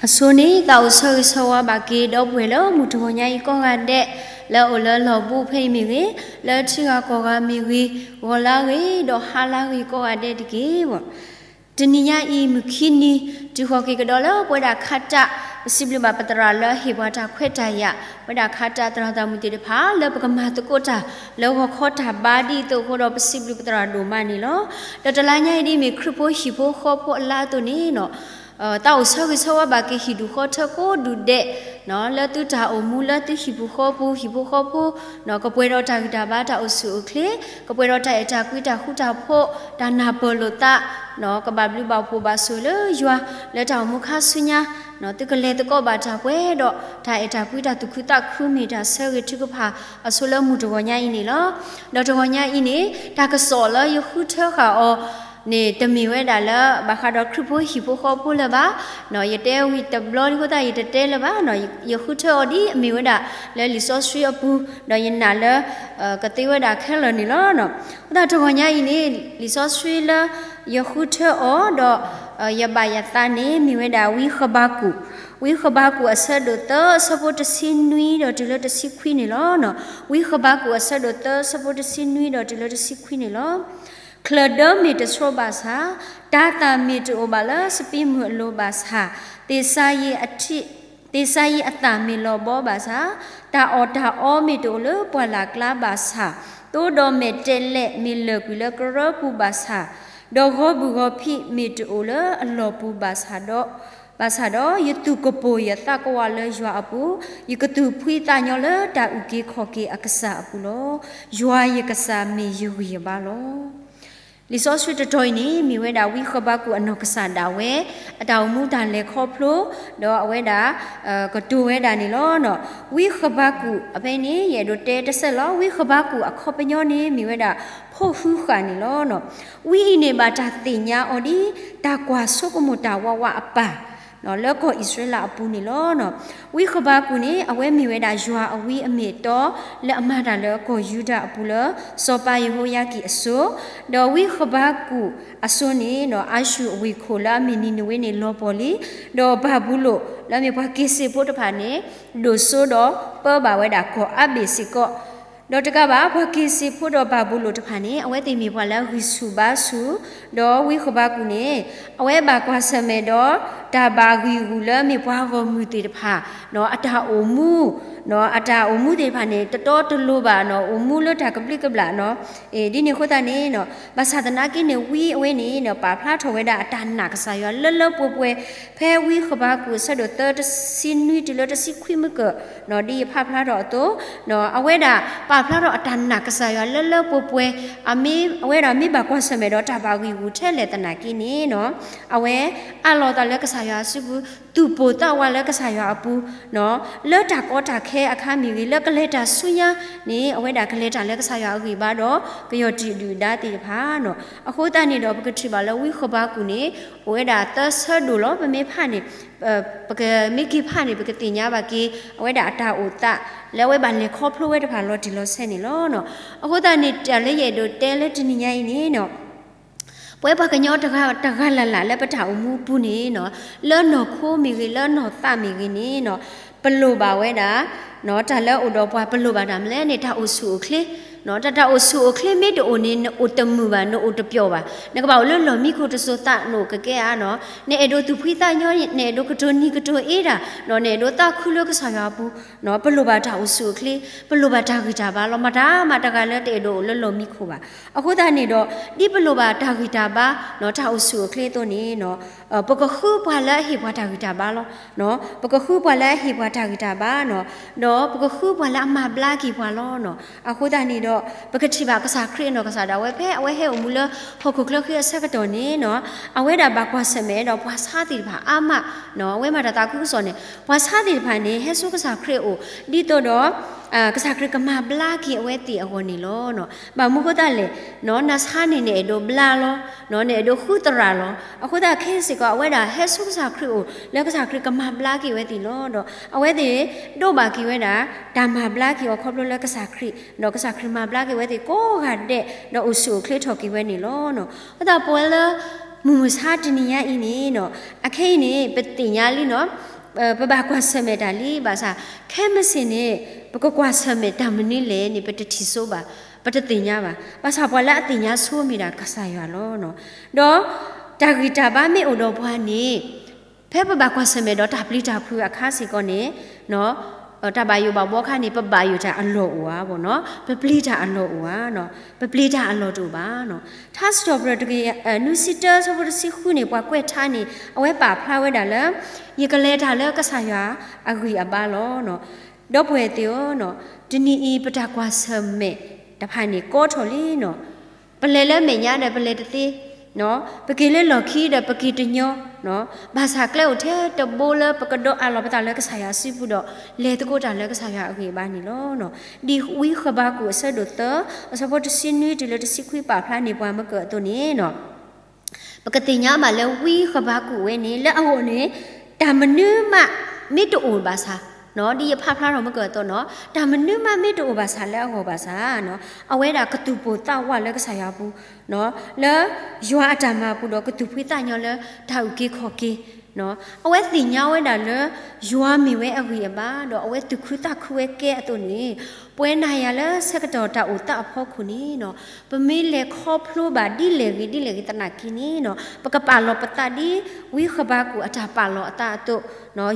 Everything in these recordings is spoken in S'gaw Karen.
အဆိန့ၣ် သးအိၣ်ဆၢဂ့ၤဆၢဝါဘၣ်က့ၤ ဒီပုၢ်ဝဲၢ်လၢမုၢ်တဂီၤညါအံၤကိးဂၤဒဲး, လၢအအိၣ်လၢလီၢ်ဘူးဖဲအံၤမ့ၢ်ဂ့ၤ, လၢထံဂၤကီၢ်ဂၤမ့ၢ်ဂ့ၤ, ဂီၤလၢဂ့ၤ ဒီးဟါလၢဂ့ၤကိးဂၤဒဲးတက့ၢ်. တနံၤညါအံၤ မုၢ်ခံနံၤ တုၤဃီၤက့ၤကဒီးလၢပဝဲဒၣ်ခါတၢ်, ပစံးဘျုးဘၣ်ပသရၣ်လၢအဟ့ၣ်ပှၤတၢ်ခွဲးတၢ်ယာ်, ပဝဲဒၣ်ခါတၢ်သရၣ်သးမုၢ်သ့ၣ်တဖၣ် လၢပကမၤသကိးတၢ်လၢဂီၤခီတၢ်ဘါဒ်သိးအဃိဒီး ပစံးဘျုးပသရၣ်ဒိၣ်မးန့ၣ်လီၤ. ဒီးတလါညါအံၤဒ်မ့ၢ်ခရံာ်ဖိဟံၣ်ဖိဃီဖိအလါအသိးန့ၣ် သးအိၣ်ဆၢဂ့ၤဆၢဝါဘၣ်က့ၤဟံၣ်ဒူၣ်ဃီထၢကိးဒူၣ်ဒဲး, လၢသုတၢ်အိၣ်မူလၢသုဟံၣ်ပူၤဃီပူၤ ဟံၣ်ဖိဃီဖိ, ကပှဲၤဒီးတၢ်ဂံၢ်တၢ်ဘါတၢ်အိၣ်ဆူၣ်အိၣ်ချ့, ကပှဲၤဒီးတၢ်အဲၣ်တၢ်ကွံတၢ်ဃူတၢ်ဖိး, တၢ်နၢ်ပၢၢ်လိာ်သး, ကဘၣ်ဘျုးဘၣ်ဖှိၣ်ဘၣ်ဆိၣ်လၢယွၤ, လၢတၢ်အိၣ်မူခါဆူညါ, သုကလဲၤသကိးဘၣ်တၢ်ပှဲၤဒီး တၢ်အဲၣ်တၢ်ကွံတၢ်သူၣ်ခုသးခုမ့ၢ်တၢ်ဆၢဂ့ၤထုကဖၣ် အဆိလၢမုၢ်တဂီၤညါအံၤန့ၣ်လီၤ. ဒီးတဂီၤညါအံၤန့ၣ် တၢ်ကစီၣ်လၢယဃုထၢဃာ်အီၤန့ၣ် တမ့ၢ်ဝဲဒၣ်လၢ ဘၣ်ဃးဒီးခရံာ်ဖိဟံၣ်ဖိဃီဖိလၢၤဘၣ်. ယတဲဝံၤတဘျီဒ်အဃိသတး ယတတဲလၢၤဘၣ်. ယဃုထၢအီၤဒ်အမ့ၢ်ဝဲဒၣ်လၢလံာ်စီဆှံအပူၤ, ဒီးယနာ်လၢ ကသ့ဝဲဒၣ်ခဲလၢာ်န့ၣ်လီၤ. အဃိသတးတဂီၤညါအံၤန့ၣ် လံာ်စီဆှံလၢယဃုထၢအီၤဒီး ယဘၣ်ယသးန့ၣ် မ့ၢ်ဝဲဒၣ်ဝံဃဘးကူာ်, ဝံဃဘးကူာ်အဆၢဒိၣ်သၢ အဆၢဖိတဆံနွံဒီးတုၤလၢတဆံခွံန့ၣ်လီၤ. ဝံဃဘးကူာ်အဆၢဒိၣ်သၢ အဆၢဖိတဆံနွံဒီးတုၤလၢတဆံခွံန့ၣ်လီၤ. ချၢၣ်ဒၢမ့ၢ်တဆိဘၣ်ဆၣ်, တၤသၣ်မ့ၢ်တအိၣ်ဘၣ်လၢစပံးမုၢ်အလိၤဘၣ်ဆၣ်, သ့ၣ်စၤယံးအထံ, သ့ၣ်စၤယံးအသၣ်မ့ၢ်လီၤဘီဘၣ်ဆၣ်, တၢ်အီၣ်တၢ်အီမ့ၢ်တအိၣ်လၢပှၢ်လၢ်ကျါဘၣ်ဆၣ်, သိဒီးမဲာ်တဲးလဲးမ့ၢ်လၢာ်ကွံာ်လၢကရၢပူၤဘၣ်ဆၣ်, ဒီးဂီၤဘုၣ်ဂီၤဖံးမ့ၢ်တအိၣ်လၢအလီၢ်ပူၤဘၣ်ဆၣ်ဒီး, ဘၣ်ဆၣ်ဒီး ယသူၣ်ကပိာ်ယသးကဝးလၢယွၤအပူၤ, ယကသူၣ်ဖှံသးညီလၢတၢ်အုၣ်က့ၤခီၣ်က့ၤအကစၢ်အပူၤလီၤ. ယွၤယကစၢ်မ့ၢ်ယဂံၢ်ယဘါလီၤ. လံာ်စီဆှံတတီၤအံၤန့ၣ် မ့ၢ်ဝဲဒၣ်ဝံဃဘးကူာ်အနီၢ်ကစၢ်ဒၣ်ဝဲ အတၢ်အိၣ်မူတၢ်လဲၤခီဖျိ, ဒီးအဝဲဒၣ် ကတိၤဝဲဒၣ်န့ၣ်လီၤ. ဝံဃဘးကူာ်အဖဲန့ၣ် ယအဲၣ်ဒိးတဲတဆဲးလီၤ. ဝံဃဘးကူာ်အခီပညီန့ၣ် မ့ၢ်ဝဲဒၣ် ဖိၣ်ဃုဃာ်န့ၣ်လီၤ. ဝံအံၤန့ၣ်ဘၣ်တၢ်သ့ၣ်ညါအီၤဒ် တၢ်ကွၢ်ဆိကမိၣ်တၢ်ဝးဝးအပၢ် လၢကီၢ်အံၣ်စရ့လးအပူၤန့ၣ်လီၤ. ဝံဃဘးကူာ်န့ၣ် အဝဲမ့ၢ်ဝဲဒၣ်ယွၤအဝံအမ့ၢ်အတီ လၢအမၤတၢ်လၢကီၢ်ယူဒၤအပူၤလၢ စီၤပၤယဟိယၤကံၢ်အစိၤ, ဒီးဝံဃဘးကူာ်အစိၤန့ၣ် အၤၡူၢ်အဝ့ၢ်ခိၣ်လၢအမ့ၢ်နံၤနဝ့န့ၣ်လီၤပှီၢ်လံ, ဒီးဘၤဘူလိၣ်လၢအမ့ၢ်ပှၤက့ၤစ့ၢ်ဖိတဖၣ်န့ၣ် ဒိၣ်စိဒီးပၢဘၣ်ဝဲဒၣ်ကီၢ်အါဘ့ၣ်စ့ၢ်ကီး, ဒီးတကးဘၣ် ပှၤက့ၤစ့ၢ်ဖိဒီးဘၤဘူလိၣ်တဖၣ်န့ၣ် အဝဲသ့ၣ်မ့ၢ်ပှၤလၢအဂံၢ်ဆူၣ်ဘါဆူၣ်, ဒီးဝံဃဘးကူာ်န့ၣ် အဝဲဘၣ်ကွၢ်ဆၢၣ်မဲာ်ဒီး တၢ်ဘၣ်ဂံၢ်ဂူာ်လၢမ့ၢ်ပှၤဂီၢ်မုၢ်သ့ၣ်တဖၣ် အတၢ်အိၣ်မူ, အတၢ်အိၣ်မူသ့ၣ်တဖၣ်န့ၣ် တတီတလိၤဘၣ် အိၣ်မူလၢတၢ်ကဘျံးကဘျၣ်, ဒ်န့ၣ်အဃိသတးန့ၣ် ဘၣ်ဆၣ်သနာ်က့န့ၣ် ဝံအဝဲန့ၣ် ပာ်ဖျါထီၣ်ဝဲဒၣ်အတၢ်နာ်ကစၢ်ယွၤလၢလၢပှဲၤပှဲၤ, ဖဲဝံဃဘးကူာ်အဆၢဒိၣ်သၢ တဆံနွံတုၤလၢတဆံခွံမုၢ်ကၢၢ် ဒ်ယဖးဖျါထီၣ်အသိး, အဝဲဒၣ်ပာ်ဖျါထီၣ်အတၢ်နာ်ကစၢ်ယွၤလၢလၢပှဲၤပှဲၤ, အဝဲဒၣ်မ့ၢ်ဘၣ်ကွၢ်ဆၢၣ်မဲာ်ဒီးတၢ်ဘၣ်ဂံၢ်ဂူာ်ထဲလဲၣ်သနာ်က့န့ၣ် အဝဲအးလီၤအသးလၢကစၢ်ယွၤအစုပူၤ, သူၣ်ပိၢ်သးဝးလၢကစၢ်ယွၤအပူၤ, လၢတၢ်ကီတၢ်ခဲအခါမ့ၢ်ဂ့ၤ, လၢကလဲၤတၢ်ဆူညါန့ၣ် အဝဲဒၣ်ကလဲၤတၢ်လၢကစၢ်ယွၤအဂံၢ်ဘါဒီး ကယီၢ်တံၢ်ဒုၣ်ဒါသ့ၣ်တဖၣ်, အဃိသတးန့ၣ်ဒီး ပကထံၣ်ဘၣ်လၢဝံဃဘးကူာ်န့ၣ် အိၣ်ဝဲဒၣ်သၢဆၢဒိၣ်လီၤ. ပမ့ၢ်ဖးန့ၣ် ပကမ့ၢ်က့ၤဖးန့ၣ် ပကသ့ၣ်ညါဘၣ်က့ၤ အဝဲဒၣ်အတၢ်အိၣ်သး လၢအဝဲဘၣ်လဲၤခီဖျိဝဲတဖၣ်လီၤတံၢ်လီၤဆဲးန့ၣ်လီၤ. အဃိသတးန့ၣ် တၢ်လၢယအဲၣ်ဒိးတဲလၢတနံၤညါအံၤန့ၣ် ပဝဲပှၤကညီတဂၤတဂၤလၢ်လၢ်လၢပတၢ်အိၣ်မူအပူၤန့ၣ် လၢနီၢ်ခိမ့ၢ်ဂ့ၤ လၢနီၢ်သးမ့ၢ်ဂ့ၤန့ၣ် ပလိၣ်ဘၣ်ဝဲဒၣ် တၢ်လၢအိၣ်ဒီးပှၤပလိၣ်ဘၣ်တၢ်မနုၤလဲၣ်န့ၣ် တၢ်အိၣ်ဆူၣ်အိၣ်ချ့, တၢ် တၢ်အိၣ်ဆူၣ်အိၣ်ချ့မ့ၢ်တအိၣ်န့ၣ် နအိၣ်တမုာ်ဘၣ် နအိၣ်တပျီၣ်ဘၣ်, နကဘၣ်အိၣ်လၢလီၢ်မံခိၣ်တစိၤသး နအိၣ်ကကဲဧါ, နအဲၣ်ဒိးသူၣ်ဖှံသးညီ နအဲၣ်ဒိးကတိၤနံၤကတိၤအ့တၢ်, နအဲၣ်ဒိးသးခုလၢကစၢ်ယွၤအပူၤ, ပလိၣ်ဘၣ်တၢ်အိၣ်ဆူၣ်အိၣ်ချ့, ပလိၣ်ဘၣ်တၢ်ဂံၢ်တၢ်ဘါလီၤ. မတၤမးတဂၤလၢတအဲၣ်ဒိးအိၣ်လၢလီၢ်မံခိၣ်ဘၣ်. အဃိသတးန့ၣ်ဒီး ဒ်ပလိၣ်ဘၣ်တၢ်ဂံၢ်တၢ်ဘါ တၢ်အိၣ်ဆူၣ်အိၣ်ချ့အသိးန့ၣ် ပကဃုပှၤလၢအဟ့ၣ်ပှၤတၢ်ဂံၢ်တၢ်ဘါလီၤ. ပကဃုပှၤလၢအဟ့ၣ်ပှၤတၢ်ဂံၢ်တၢ်ဘါ, ဒီးပကဃုပှၤလၢအမၤဘျါက့ၤပှၤလီၤ. အဃိသတးန့ၣ်ဒီး ပကထံၣ်ဘၣ်ကစၢ်ခရံာ်အနီၢ်ကစၢ်ဒၣ်ဝဲ ဖဲအဝဲဟဲအိၣ်မူလၢဟီၣ်ခိၣ်ချၢဃံအဆၢကတီၢ်န့ၣ် အဝဲဒၣ်ဘၣ်ကွၢ်ဆၢၣ်မဲာ်ဒီးပှၤဆါသ့ၣ်တဖၣ်အါမး, အဝဲမၤတၢ်သးခုကစီၣ်န့ၣ် ပှၤဆါသ့ၣ်တဖၣ်န့ၣ် ဟဲဆူကစၢ်ခရံာ်အအိၣ် ဒ်သိးဒီး ကစၢ်ခရံာ်ကမၤဘျါက့ၤအဝဲသ့ၣ်အဂီၢ်န့ၣ်လီၤ. ဘၣ်မနုၤအဃိသတးလဲၣ်, နဆါန့ၣ် နအဲၣ်ဒိးဘျါလီၤ, နအဲၣ်ဒိးဃုသရၣ်လီၤ. အဃိသတးခဲစ့ၢ်ကီး အဝဲဒၣ်ဟဲဆူကစၢ်ခရံာ်အအိၣ် လၢကစၢ်ခရံာ်ကမၤဘျါက့ၤအဝဲသ့ၣ်လီၤ. ဒီးအဝဲသ့ၣ်ဒိးဘၣ်က့ၤဝဲဒၣ် တၢ်မၤဘျါက့ၤအီၤခီဖျိလၢကစၢ်ခရံာ်, ဒီးကစၢ်ခရံာ်မၤဘျါက့ၤဝဲသ့ၣ်ကိးဂၤဒဲး ဒီးအိၣ်ဆူၣ်အိၣ်ချ့ထီၣ်က့ၤဝဲန့ၣ်လီၤ. အဃိသတးပဝဲလၢ မုၢ်မဆါတနံၤညါအံၤန့ၣ်နီၤ, အခဲအံၤန့ၣ် ပသ့ၣ်ညါလံနီၤ, ပဘၣ်ကွၢ်ဆၢၣ်မဲာ်တၢ်လံ, ဘၣ်ဆၣ် ခဲမုၢ်ဆ့ၣ်န့ၣ် ပကကွၢ်ဆၢၣ်မဲာ်တၢ်မနုၤလဲၣ်န့ၣ် ပတထံၣ်ဆိဘၣ်, ပတသ့ၣ်ညါဘၣ်. ဘၣ်ဆၣ်ပှၤလၢအသ့ၣ်ညါဆိမ့ၢ်ဒၣ်ကစၢ်ယွၤလီၤ. ဒီးတၢ်ဂံၢ်တၢ်ဘါမ့ၢ်အိၣ်ဒီးပှၤန့ၣ်, ဖဲပဘၣ်ကွၢ်ဆၢၣ်မဲာ်ဒီးတၢ်ပျံၤတၢ်ဖုးအခါစ့ၢ်ကီးန့ၣ်, တၢ်ဘၣ်ယိၣ်ဘၣ်ဘှီခါန့ၣ် ပဘၣ်ယိၣ်တၢ်အလီၢ်အိၣ်ဧါဘၣ်နီၤ, ပပျံၤတၢ်အလီၢ်အိၣ်ဧါ, ပပျံၤတၢ်အလီၢ်တအိၣ်ဘၣ်နီၤ. ထါစံးထီၣ်ပတြၢၤတကယၤ နွံဆံတၢ ဆၢဖိတဆံဃုန့ၣ် ပှၤကွဲးထါန့ၣ် အဝဲပာ်ဖျါဝဲဒၣ်လၢ ယကလဲၤတၢ်လၢကစၢ်ယွၤအဂံၢ်အဘါလီၤ. ဒီပုၢ်ဝဲၢ်သ့ၣ်ဧၢ, တနံၤအံၤပတၢ်ကွၢ်ဆၢၣ်မဲာ်တဖၣ်န့ၣ်ကီထီၣ်လံနီၤ. ပလဲၤလၢမဲာ်ညါဒီးပလဲၤတသ့, ပက့ၤလၢလီၢ်ခံဒီးပက့ၤတညီ, ဘၣ်ဆၣ်ကျဲအိၣ်ထဲတဘိလၢပကဒွးအးလီၤပသးလၢကစၢ်ယွၤစုပူၤဒီး လဲၤသကိးတၢ်လၢကစၢ်ယွၤအဂံၢ်အဘါန့ၣ်လီၤ. ဒ်ဝံဃဘးကူာ်အဆၢဒိၣ်သၢ အဆၢဖိတဆံနွံတုၤလၢတဆံခွံပာ်ဖျါန့ၢ်ပှၤမုၢ်ကၢၢ်အသိးန့ၣ်နီၤ, ပကသ့ၣ်ညါဘၣ်လၢဝံဃဘးကူာ်ဝဲန့ၣ် လၢအဂီၢ်န့ၣ် တၢ်မနုၤမးမ့ၢ်တအိၣ်ဘၣ်ဆၣ်, ဒ်ယဖးဖျါထီၣ်မုၢ်ကၢၢ်အသိးနီၤ, တၢ်မနုၤမးမ့ၢ်တအိၣ်ဘၣ်ဆၣ်လၢအဂီၢ်ဘၣ်ဆၣ်, အဝဲဒၣ်ကသူၣ်ပိၢ်သးဝးလၢကစၢ်ယွၤပူၤ, လၢယွၤအတၢ်မၤပူၤဒီးကသူၣ်ဖှံသးညီလၢတၢ်အုၣ်က့ၤခီၣ်က့ၤ, အဝဲသ့ၣ်ညါဝဲဒၣ်လၢ ယွၤမ့ၢ်ဝဲအဂံၢ်အဘါ ဒီးအဝဲသူၣ်ခုသးခုဝဲကဲအသိးန့ၣ်, ပဝဲနၤယၤလၢဆၢကတီၢ်တၢ်အိၣ်သးအဖီခိၣ်န့ၣ်နီၤ, ပမ့ၢ်လဲၤခီဖျိဘၣ်ဒ်လဲၣ်ဂ့ၤဒ်လဲၣ်ဂ့ၤသနာ်က့န့ၣ်နီၤ, ပကပာ်လီၤပသးဒ်ဝံဃဘးကူာ်အတၢ်ပာ်လီၤအသးအသိး,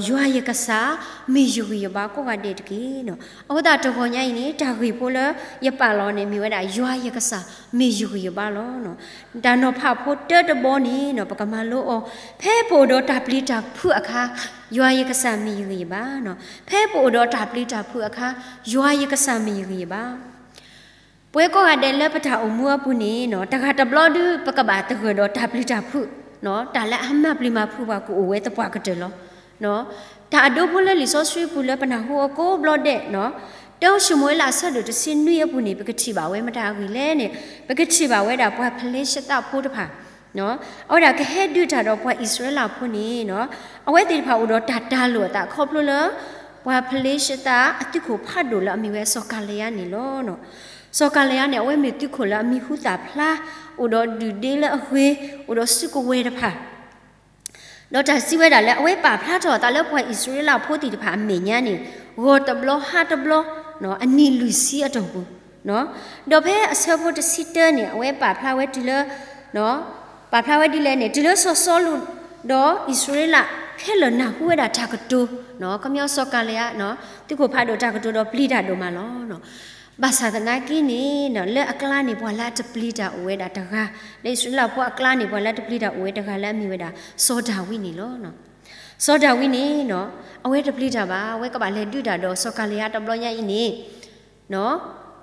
ယွၤယကစၢ်မ့ၢ်ယဂံၢ်ယဘါကိးဂၤဒဲးတက့ၢ်နီၤ. အဃိသတးတဂီၤညါအံၤန့ၣ် တၢ်ဂ့ၢ်ဖိလၢယပာ်လီၤန့ၣ် မ့ၢ်ဝဲဒၣ် ယွၤယကစၢ်မ့ၢ်ယဂံၢ်ယဘါလီၤ. တၢ်နီၤဖးဖိတၢတဘီန့ၣ်နီၤ ပကမၤလိအီၤ, ဖဲပအိၣ်ဒီးတၢ်ပျံၤတၢ်ဖုးအခါ, ယွၤယကစၢ်မ့ၢ်ယဂံၢ်ယဘါနီၤ. ဖဲပအိၣ်ဒီးတၢ်ပျံၤတၢ်ဖုးအခါ, ယွၤယကစၢ်မ့ၢ်ယဂံၢ်ယဘါ. ပဝဲကိးဂၤဒဲးလၢပတၢ်အိၣ်မူအပူၤန့ၣ်နီၤ, တဂၤတဘျီဒုးပကဘၣ်သဂၢၢ်ဒီးတၢ်ပျံၤတၢ်ဖုး, တၢ်လၢအမၤပျံၤမၤဖုးပှၤကအိၣ်ဝဲသပှၢ်ကတၢၢ်လီၤ. တၢ်အဒိဖိလၢလံာ်စီဆှံပူၤလၢပနၢ်ဟူအီၤကိးဘျီဒဲး, တၢၡမူၤအ့လးအဆၢဒိၣ်တဆံနွံအပူၤန့ၣ် ပကထံၣ်ဘၣ်ဝဲမတၤအဂ့ၢ်လဲၣ်န့ၣ်, ပကထံၣ်ဘၣ်ဝဲဒၣ်ပှၤဖလ့ၡသးဖိတဖၣ် အဝဲဒၣ်ကဟဲဒုးတၢ်ဒီးပှၤအံၣ်စရ့လးဖိန့ၣ်, အဝဲသ့ၣ်တဖၣ်အိၣ်ဒီးတၢ်တၤလိာ်အသးခီဖျိလၢ ပှၤဖလ့ၡသးအသုးခိၣ်ဖးဒိၣ်လၢအမ့ၢ်ဝဲစီၤကၤလယါန့ၣ်လီၤ. စီၤကၤလယါန့ၣ် အဝဲမ့ၢ်သုးခိၣ်လၢအမံၤဟူသၣ်ဖျါ, အိၣ်ဒီးဒုၣ်ဒ့လၢအဂ့ၤ, အိၣ်ဒီးစုကဝဲၤတဖၣ် ဒီးတၢ်စံးဝဲဒၣ်လၢ အဝဲပာ်ဖျါထီၣ်အသးလၢပှၤအံၣ်စရ့လးဖိသ့ၣ်တဖၣ်အမဲာ်ညါန့ၣ်, ဂီၤတဘျီဟါတဘျီ, အနံၣ်လွံၢ်ဆံအတီၢ်ပူၤ, ဒီးဖဲအဆၢဖိတဆံတၢန့ၣ် အဝဲပာ်ဖျါဝဲတုၤလၢ, ပာ်ဖျါဝဲဒ်လဲၣ်န့ၣ်, တုၤလၢစီၤစီလူး ဒီးအံၣ်စရ့လးခဲလၢာ်နၢ်ဟူဝဲဒၣ်တၢ်ကတိၤ, ခီပညီစီၤကၤလယါ သုးခိၣ်ဖးဒိၣ်တၢ်ကတိၤဒီးပျံၤတၢ်ဒိၣ်မးလီၤ. ဘၣ်ဆၣ်သနာ်က့န့ၣ် လၢအကျါန့ၣ် ပှၤလၢအတပျံၤတၢ်အိၣ်ဝဲဒၣ်တဂၤ, လၢအံၣ်စရ့လးဖိအကျါန့ၣ် ပှၤလၢအတပျံၤတၢ်အိၣ်ဝဲတဂၤလၢအမ့ၢ်ဝဲဒၣ် စီၤဒၤဝံးန့ၣ်လီၤ. စီၤဒၤဝံးန့ၣ် အဝဲတပျံၤတၢ်ဘၣ်, အဝဲကဘၣ်လဲၤဒုးတၢ်ဒီးစီၤကၤလယါတဘျီညါအံၤန့ၣ်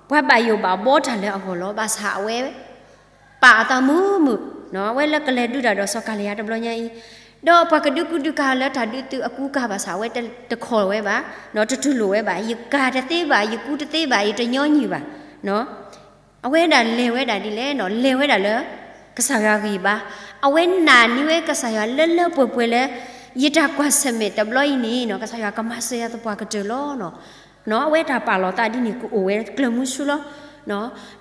ပှၤဘၣ်ယိၣ်ဘၣ်ဘှီတၢ်လၢအဂီၢ်လီၤ. ဘၣ်ဆၣ်အဝဲ ပာ်အသးမုာ်မုာ်, အဝဲလၢကလဲၤဒုးတၢ်ဒီးစီၤကၤလယါတဘျီညါအံၤ, ဒီးပှၤကဒုးကူဒုးကၤလၢတၢ်ဒုးသုးအကူအကၤဘၣ်ဆၣ် အဝဲတခီၣ်ဝဲဘၣ်, တတူၢ်လိာ်ဝဲဘၣ်, ယကၤတသ့ဘၣ်, ယကူတသ့ဘၣ်, ယတညီနုၢ်ဘၣ်. အဝဲဒၣ်လဲၤဝဲဒၣ်ဒ်လဲၣ်, လဲၤဝဲဒၣ်လၢ ကစၢ်ယွၤဂံၢ်ဘါ, အဝဲနာ်န့ၢ်ဝဲကစၢ်ယွၤလၢလၢပှဲၤပှဲၤလၢ ယတၢ်ကွၢ်ဆၢၣ်မဲာ်တဘျီအံၤန့ၣ် ကစၢ်ယွၤကမၤစၢၤယၤသပှၢ်ကတၢၢ်လီၤ. အဝဲတၢ်ပာ်လီၤသးဒ်န့ၣ် ကအိၣ်ဝဲကျၢၤမူဆူလီၤ.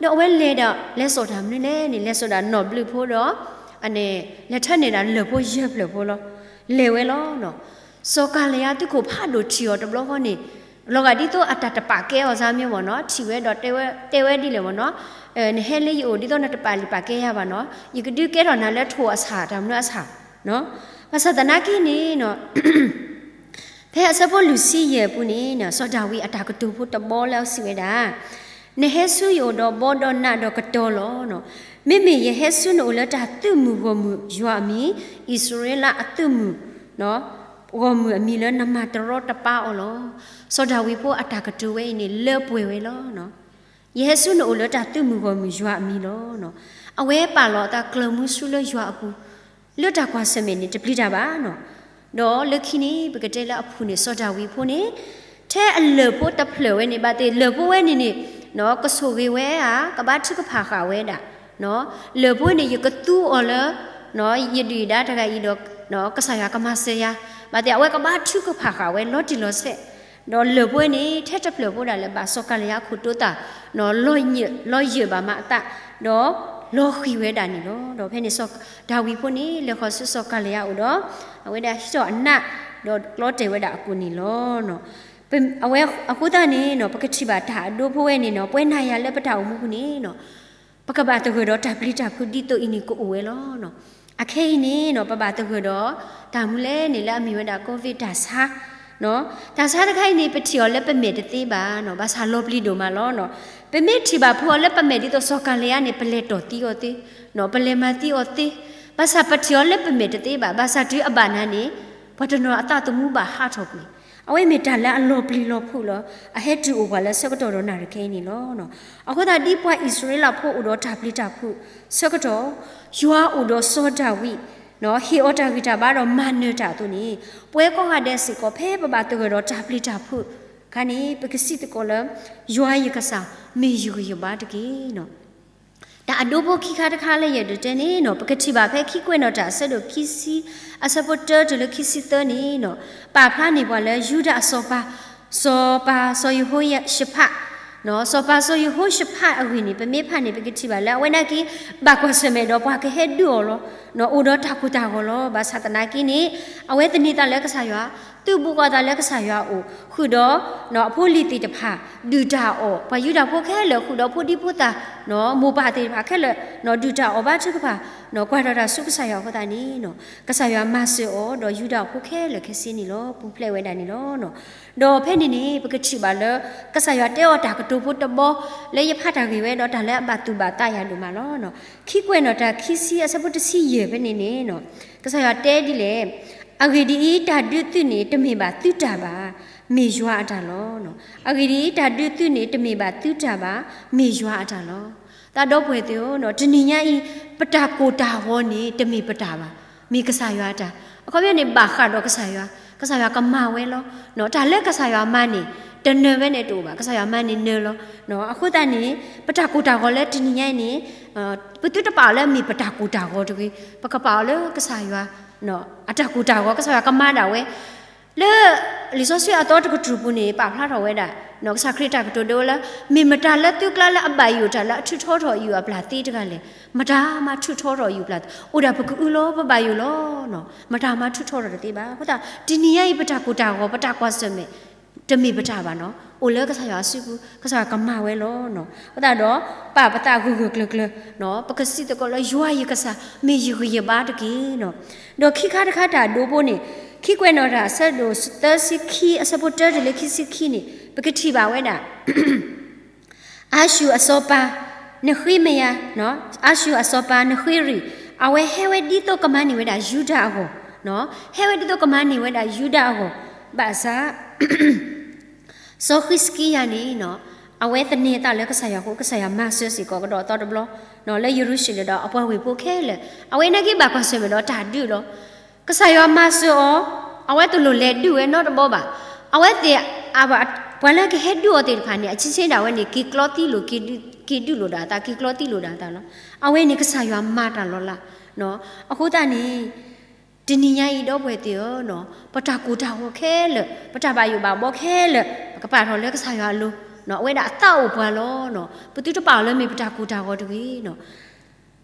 ဒီးအဝဲလဲၤဒီး လဲၤစိာ်တၢ်မနုၤလဲၣ်န့ၣ် လဲၤစိာ်ဒၣ်နီၣ်ဘျုးဖိဒီး လဲၤထၢန့ၢ်ဒၣ်လၢၢ်ဖိယဲၢ်ဖျၢၣ်ဖိလီၤ. လဲၤဝဲလီၤ. စီၤကၤလယါသုးခိၣ်ဖးဒိၣ်ထံၣ်အီၤတဘျီဃီန့ၣ် လီၤဂာ်ဒ်သိးအတၢ်တပာ်ကဲအီၤစ့ၢ်မ့ၢ်မ့ၢ်နီၤ, ထံၣ်ဝဲဒီးတဲဝဲဒ်လဲၣ်မ့ၢ်နီၤ, နဟဲလၢယအိၣ်ဒ်သိးနတပာ်လုၢ်ပာ်ကဲယၤဘၣ်နီၤ, ယကဒုးကဲထီၣ်နၤလၢထိၣ်အဆၣ် တၢ်မနုၤအဆၣ်, ဘၣ်ဆၣ်သနာ်က့န့ၣ် ဖဲအဆၢဖိလွံၢ်ဆံယဲၢ်အပူၤန့ၣ် စီၤဒၤဝံးအတၢ်ကတိၤဖိတဘီလၢအစံးဝဲဒၣ်, နဟဲဆူယအိၣ်ဒီးဘီဒီးနးဒီးကတီၤလီၤ. မ့မ့ၢ်ယဟဲဆူနအိၣ်လၢတၢ်သုးမုၢ်ဂီၢ်မုၢ်ယွၤအမံၤ, အံၣ်စရ့လးအသုးမုၢ် ဂီၢ်မုၢ်အမံၤလၢနမၤတရီတပါအီၤလီၤ. စီၤဒၤဝံးဖိအတၢ်ကတိၤဝဲအံၤန့ၣ် လၢပှဲၤဝဲလီၤ. ယဟဲဆူနအိၣ်လၢတၢ်သုးမုၢ်ဂီၢ်မုၢ်ယွၤအမံၤလီၤ. အဝဲပာ်လီၤအသးကျၢၤမူဆူလၢယွၤအပူၤ, လၢတၢ်ကွၢ်ဆၢၣ်မဲာ်န့ၣ် တပျံၤတၢ်ဘၣ်နီၤ. ဒီးလၢခံန့ၣ် ပကတဲလၢအဖုၣ်န့ၣ် စီၤဒၤဝံးဖိန့ၣ် ထဲအလၢၢ်ဖိတဖျၢၣ်ဝဲန့ၣ် ဘၣ်သ့ၣ်လၢၢ်ဖိဝဲန့ၣ်န့ၣ် ကဆိၣ်ဂ့ၤဝဲဧါ, ကဘါထုကဖၣ်ဃာ်ဝဲဒၣ် လၢၢ်ဖိန့ၣ် ယကသူအီၤလၢ ယဒုၣ်ယဒါတဂၤအံၤဒီး ကစၢ်ယွၤကမၤစၢၤယၤ, ဘၣ်သ့ၣ် အဝဲကဘါထုကဖၣ်ဃာ်ဝဲလီၤတံၢ်လီၤဆဲး, ဒီးလၢၢ်ဖိန့ၣ် ထဲတဖျၢၣ်ဖိဒၣ်လဲာ်ဘၣ်စီၤကၤလယါခိၣ်တိသၣ် လီၤယၢၢ်ဘၣ်မးအသး, ဒီး လီၤဃံၤဝဲဒၣ်န့ၣ်လီၤ. ဒီးဖဲန့ၣ် ဒၤဝံးဖိန့ၣ် လဲၤဃီၤဆူစီၤကၤလံယါအိၣ်ဒီး အဝဲဒၣ်ဟံးထီၣ်အနး ဒီးကျီတဲာ်ဝဲဒၣ်အကိာ်န့ၣ်လီၤ. အဝဲအဃိသတးန့ၣ်နီၤ ပကထံၣ်ဘၣ်တၢ်အဒိဖိဝဲန့ၣ်နီၤ ပဝဲနၤယၤလၢပတၢ်အိၣ်မူပူၤန့ၣ်နီၤ ပကဘၣ်သဂၢၢ်ဒီးတၢ်ပျံၤတၢ်ဖုးဒ်သိးအံၤန့ၣ်ကအိၣ်ဝဲလီၤ. အခဲအံၤန့ၣ်နီၤ ပဘၣ်သဂၢၢ်ဒီး တၢ်မူလဲၣ်န့ၣ်လၢအမ့ၢ်ဝဲဒၣ် ကိုဗစ် တၢ်ဆါ တၢ်ဆါတခါအံၤန့ၣ် ပထံၣ်အီၤလၢပမဲာ်တသ့ဘၣ်နီၤ ဘၣ်ဆၣ်လီၤပျံၤဒိၣ်မးလီၤနီၤ. ပမ့ၢ်ထံၣ်ဘၣ်ဖုးအီၤလၢပမဲာ်ဒ်သိးစီၤကၤလံယါန့ၣ် ပလဲၤတီၢ်သံအီၤသ့, ပလဲၤမၤသံအီၤသ့, ဘၣ်ဆၣ်ပထံၣ်အီၤလၢပမဲာ်တသ့ဘၣ်, ဘၣ်ဆၣ်တုၤအဘၣ်နၤန့ၣ် ပှၤတနီၤအသးသမူဘၣ်ဟးထီၣ်ကွံာ်, အဝဲမ့ၢ်တၢ်လၢအလီၤပျံၤလီၤဖုးလီၤ. အဟဲတုၤအိၣ်ပှၤလၢဆၢကတီၢ်ဒီးနၣ်ရံၣ်ခဲအံၤန့ၣ်လီၤ. အဃိသတးဒ်ပှၤအံၣ်စရ့လးဖိအိၣ်ဒီးတၢ်ပျံၤတၢ်ဖုးဆၢကတီၢ်, ယွၤအိၣ်ဒီးစီၤဒၤဝံး ဟ့ၣ်အီၤတၢ်ဂံၢ်တၢ်ဘါဒီးမၤနၢၤတၢ်အသိးန့ၣ်, ပဝဲကိးဂၤဒဲးစ့ၢ်ကီး ဖဲပဘၣ်သဂၢၢ်ဒီးတၢ်ပျံၤတၢ်ဖုးအခါန့ၣ် ပကစံးသကိးလၢ ယွၤယကစၢ်မ့ၢ်ယဂံၢ်ယဘါတက့ၢ်. တၢ်အဒိဖိခံခါတခါလၢယအဲၣ်ဒိးတဲန့ၣ်နီၤ ပကထံၣ်ဘၣ်ဖဲခံကွဲးနီၣ်တၢ်အဆၢဒိၣ်ခံဆံ အဆၢဖိတၢတုၤလၢခံဆံသၢန့ၣ်နီၤ ပာ်ဖျါန့ၢ်ပှၤလၢယူဒၤအစီၤပၤ, စီၤပၤ စီၤယဟိယၡဖး, စီၤပၤစီၤယဟိၡဖးအဂ့ၢ်န့ၣ် ပမ့ၢ်ဖးန့ၣ် ပကထံၣ်ဘၣ်လၢအဝဲနာ်က့ ဘၣ်ကွၢ်ဆၢၣ်မဲာ်ဒီးပှၤကဟဲဒုးအီၤလီၤ. အိၣ်ဒီးတၢ်ကိၢ်တၢ်ဂီၤလီၤ. ဘၣ်ဆၣ်သနာ်က့န့ၣ် အဝဲသန့ၤသးလၢကစၢ်ယွၤ, သုးဘူးကီၢ်သးလၢကစၢ်ယွၤအအိၣ်, ဃုာ်ဒီးအဖိအလံၤသ့ၣ်တဖၣ် ဒုၣ်တၢ်အီၣ်, ပှၤယူဒၤဖိခဲလၢာ် ဃုာ်ဒီးဖိဒံဖိသၣ်, မိၢ်ပၢ်သ့ၣ်တဖၣ်ခဲလၢာ် ဒုၣ်တၢ်အီၣ်ဘါထုကဖၣ်, ကွၢ်ထီၣ်တၢ်ဆူကစၢ်ယွၤအဃိသတးန့ၣ် ကစၢ်ယွၤမၤစၢၤအီၤ ဒီးယူဒၤဖိခဲလၢာ်ခဲဆ့န့ၣ်လီၤ. ပူၤဖျဲးဝဲဒၣ်န့ၣ်လီၤ. ဒီးဖဲန့ၣ်န့ၣ် ပကထံၣ်ဘၣ်လၢ ကစၢ်ယွၤတဲအီၤတၢ်ကတိၤဖိတဘီ လၢယဖးတၢ်ဂ့ၢ်ဝဲဒီးတၢ်လၢအဘၣ်သူၣ်ဘၣ်သးယၤဒိၣ်မးလီၤ. ခံကွဲးနီၣ်တၢ်ခံဆံအဆၢဖိတဆံယဲၢ်ဖဲန့ၣ်န့ၣ် ကစၢ်ယွၤတဲဒ်လဲၣ်, အဂ့ၢ်ဒ်အံၤ, တၢ်ဒုးသုးန့ၣ် တမ့ၢ်ဘၣ်သုတၢ်ဘၣ်, မ့ၢ်ယွၤအတၢ်လီၤ. အဂ့ၢ်ဒ်အံၤ, တၢ်ဒုးသုးန့ၣ် တမ့ၢ်ဘၣ်သုတၢ်ဘၣ်, မ့ၢ်ယွၤအတၢ်လီၤ. သးဒီပုၢ်ဝဲၢ်သ့ၣ်ဧၢ, တနံၤညါအံၤ ပတၢ်ကိၢ်တၢ်ဂီၤန့ၣ် တမ့ၢ်ပတၢ်ဘၣ်, မ့ၢ်ကစၢ်ယွၤအတၢ်. အခီပညီန့ၣ် ဘၣ်ဃးဒီးကစၢ်ယွၤ, ကစၢ်ယွၤကမၤဝဲလီၤ. တၢ်လၢကစၢ်ယွၤမၤန့ၣ် တနၢၤဝဲန့ၣ်တအိၣ်ဘၣ်, ကစၢ်ယွၤမၤန့ၣ်နၢၤလီၤ. အဃိသတးန့ၣ် ပတၢ်ကိၢ်တၢ်ဂီၤလၢတနံၤညါအံၤန့ၣ် ပသုတပာ်အီၤလၢမ့ၢ်ပတၢ်ကိၢ်တၢ်ဂီၤတဂ့ၤ, ပကပာ်အီၤလၢကစၢ်ယွၤ အတၢ်ကိၢ်တၢ်ဂီၤ ကစၢ်ယွၤကမၤဒၣ်ဝဲ လၢလံာ်စီဆှံအသီတကတြူၢ်ပူၤန့ၣ် ပာ်ဖျါထီၣ်ဝဲဒၣ် ကစၢ်ခရံာ်တၢ်ကတိၤဒိလၢ မ့ၢ်မတၤလၢသုကျါလၢအဘၣ်ယိၣ်တၢ်လၢအထုးထီထီၣ်အံၤအပျၢ်သ့တဂၤလဲၣ်, မတၤမၤထုးထီထီၣ်အံၤအပျၢ်သ့, အိၣ်ဒၣ်ပကအုလီၤ ပဘၣ်ယိၣ်လီၤ, မတၤမၤထုးထီထီၣ်တသ့ဘၣ်. အဃိသတး တနံၤညါအံၤ ပတၢ်ကိၢ်တၢ်ဂီၤ ပတၢ်ကွၢ်ဆၢၣ်မဲာ် တမ့ၢ်ပတၢ်ဘၣ်နီၤ, အိၣ်လၢကစၢ်ယွၤအစုပူၤ ကစၢ်ယွၤကမၤဝဲလီၤ. အဃိသတးဒီး ပာ်ပသးဂၢၢ်ဂၢၢ်ကျၢၤကျၢၤ ပကစံးသကိးလၢယွၤယကစၢ် မ့ၢ်ယဂံၢ်ယဘါတက့ၢ်. ဒီးခံခါတခါတၢ်ဒိဖိန့ၣ် ခံကွဲးနီၣ်တၢ်အဆၢဒိၣ်သၢဆံခံ အဆၢဖိတၢတုၤလၢခံဆံခံန့ၣ် ပကထံၣ်ဘၣ်ဝဲဒၣ် အၤၡူၢ်အစီၤပၤ နဃ့မယၤ, အၤၡူၢ်အစီၤပၤ နဃ့ရံၣ်, အဝဲဟဲဝဲဒ်သိးကမၤန့ၢ်ဝဲဒၣ်ယူဒၤအဂီၢ်, ဟဲဝဲဒ်သိးကမၤန့ၢ်ဝဲဒၣ်ယူဒၤအဂီၢ်, ဘၣ်ဆၣ် စီၤဃံးစကံယၤန့ၣ် အဝဲသန့ၤအသးလၢကစၢ်ယွၤအဃိ ကစၢ်ယွၤမၤစၢၤစ့ၢ်ကီးကဒီးအသီတဘျီ လၢယရူၤၡလ့ၣ်ဒီးအပှၤဝ့ၢ်ဖိခဲလၢာ်, အဝဲနာ်က့ဘၣ်ကွၢ်ဆၢၣ်မဲာ်ဒီးတၢ်ဒုးလီၤ. ကစၢ်ယွၤမၤစၢၤအီၤ, အဝဲတလိၣ်လဲၤဒုးဝဲနီတဘီဘၣ်. အဝဲသ့ၣ် ပှၤလၢကဟဲဒုးအီၤသ့ၣ်တဖၣ်န့ၣ် အဆံဆ့ဒၣ်ဝဲန့ၣ် က့ၤကျီသံလိာ်, က့ၤဒုးလိာ်ဒၣ်အသး, က့ၤကျီသံလိာ်ဒၣ်အသးလီၤ. အဝဲန့ၣ်ကစၢ်ယွၤမၤတၢ်လီၤလး. အဃိသတးန့ၣ် တနံၤညါအံၤ ဒီပုၢ်ဝဲၢ်သ့ၣ်ဧၢ, ပတၢ်ကိၢ်တၢ်ဂီၤခဲလၢာ်, ပတၢ်ဘၣ်ယိၣ်ဘၣ်ဘီခဲလၢာ် ပကပာ်ထီၣ်လၢကစၢ်ယွၤအလိၤ, အဝဲဒၣ်အသးအိၣ်ပှၤလီၤ. ပသုတပာ်အီၤလၢမ့ၢ်ပတၢ်ကိၢ်တၢ်ဂီၤတဂ့ၤ.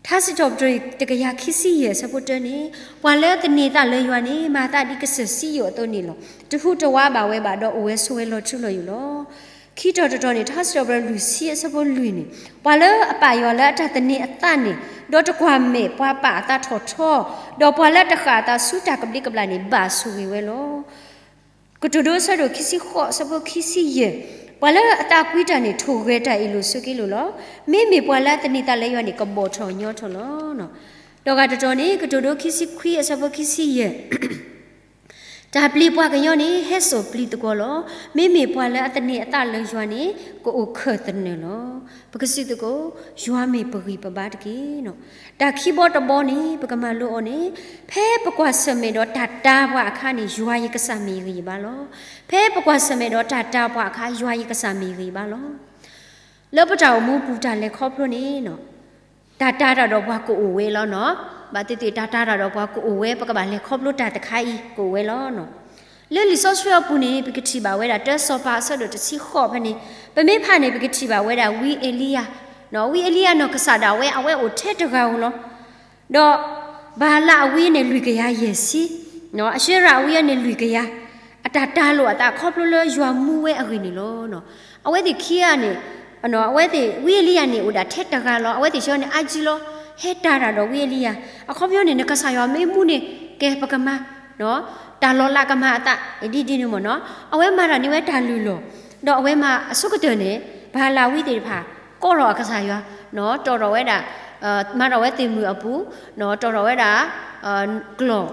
ထါစံးထီၣ်ပတြၢၤတကယၤခံဆံယဲၢ်အဆၢဖိတၢန့ၣ်, ပှၤလၢသန့ၤသးလၢယွၤန့ၣ် မၤသးဒ်ကစၢၢ်စံယိၣ်အသိးန့ၣ်လီၤ. တဟူးတဝးဘၣ်ဝဲဘၣ်, ဒီးအိၣ်ဝဲဆိးဝဲလီၤထူလီၤယိာ်လီၤ. ခံတီၤတတီၤန့ၣ် ထါစံးထီၣ်ပတြၢၤလွံၢ်ဆံအဆၢဖိလွံၢ်န့ၣ်, ပှၤလၢအပာ်ယွၤလၢအတၢ်သန့ၤအသးန့ၣ်, ဒီးတကွၢ်မဲာ်ပှၤပာ်အသးထီၣ်ထီ, ဒီးပှၤလၢတဃၣ်အသးဆူတၢ်ကဘျံးကဘျၣ်န့ၣ် ဘၣ်ဆိၣ်ဂ့ၤဝဲလီၤ. ကတိၤဒိအဆၢဒိၣ်ခံဆံဃိးအဆၢဖိခံဆံယဲၢ်, ပှၤလၢအသးကွံတၢ်န့ၣ် ထိၣ်ဂဲၤတၢ်အ့ၣ်လိာ်ဆိးက့လိာ်လီၤ. မ့မ့ၢ်ပှၤလၢအသန့ၤသးလၢယွၤန့ၣ် ကဘီၣ်ထီၣ်ညီထီၣ်လီၤ. ဒီးဂၤတတီၤန့ၣ် ကတိၤဒိခံဆံခွံအဆၢဖိခံဆံယဲၢ်, တၢ်ပျံၤပှၤကညီန့ၣ် ဟဲစိာ်ပျံၤသကွီၤလီၤ. မ့မ့ၢ်ပှၤလၢအသန့ၤအသးလၢယွၤန့ၣ် ကအိၣ်ခၢၣ်သနၢၣ်လီၤ. ပကစံးသကိး, ယွၤမ့ၢ်ပဂံၢ်ပဘါတက့ၢ်. တၢ်ခံဘီတဘီန့ၣ် ပကမၤလိအီၤန့ၣ်, ဖဲပကွၢ်ဆၢၣ်မဲာ်ဒီးတၢ်တာ်ပှၤအခါန့ၣ် ယွၤယကစၢ်မ့ၢ်ယဂံၢ်ယဘါလီၤ. ဖဲပကွၢ်ဆၢၣ်မဲာ်ဒီးတၢ်တာ်ပှၤအခါ ယွၤယကစၢ်မ့ၢ်ယဂံၢ်ယဘါလီၤ. လၢပတၢ်အိၣ်မူပူၤတၢ်လဲၤခီဖျိန့ၣ် တၢ်တာ်တၢ်ဒီးပှၤကအိၣ်ဝဲလီၤနီၤ. ဘၣ်သ့ၣ်သ့ၣ်တၢ်တာ်တၢ်ဒီးပှၤကအိၣ်ဝဲ ပကဘၣ်လဲၤခီဖျိတၢ်တခါအံၤ ကအိၣ်ဝဲလီၤနီၤ. လၢလံာ်စီဆှံအပူၤန့ၣ် ပကထံၣ်ဘၣ်ဝဲဒၣ် တၢစီၤပၤအဆၢဒိၣ်တဆံဃိးဖဲန့ၣ်, ပမ့ၢ်ဖးန့ၣ် ပကထံၣ်ဘၣ်ဝဲဒၣ်ဝံအ့လံယၤ ဝံအ့လံယၤနီၢ်ကစၢ်ဒၣ်ဝဲ အဝဲအိၣ်ထဲတဂၤဧိၤလီၤ. ဒီးဘၤလးအဝံန့ၣ် လွံၢ်ကယၤယဲၢ်ဆံ, အၤရှၡရၣ်အဝံန့ၣ် လွံၢ်ကယၤ, အတၢ်တၢ်လိာ်အသးခီဖျိလၢယွၤမူဝဲအဂ့ၢ်န့ၣ်လီၤ. အဝဲသ့ၣ်ခံဂၤန့ၣ် အဝဲသ့ၣ် ဝံအ့လံယၤန့ၣ် အိၣ်ဒၣ်ထဲတဂၤလီၤ. အဝဲသ့ၣ်ဆၢန့ၣ် အါကံလီၤ, ဟဲတၢ်တၢ်ဒီးဝံအ့လံယၤ, အခီပညီန့ၣ် နကစၢ်ယွၤမ့ၢ်မူန့ၣ် ကဲပကမၤ တၢ်လီၤလးကမၤအသး ဒ်ဒ်န့ၣ်မ့ၢ်နီၤ. အဝဲမၤတၢ်န့ၢ်ဝဲတၢ်လုၢ်လီၢ်, ဒီးအဝဲမၤအဆိကတၢၢ်န့ၣ် ဘၤလးဝံသ့ၣ်တဖၣ် ကိးထီၣ်အကစၢ်ယွၤ, တီၣ်ထီၣ်ဝဲဒၣ်, မၤထီၣ်ဝဲသ့ၣ်မုၢ်အပူၤ, တီၣ်ထီၣ်ဝဲဒၣ် ကျီၢ်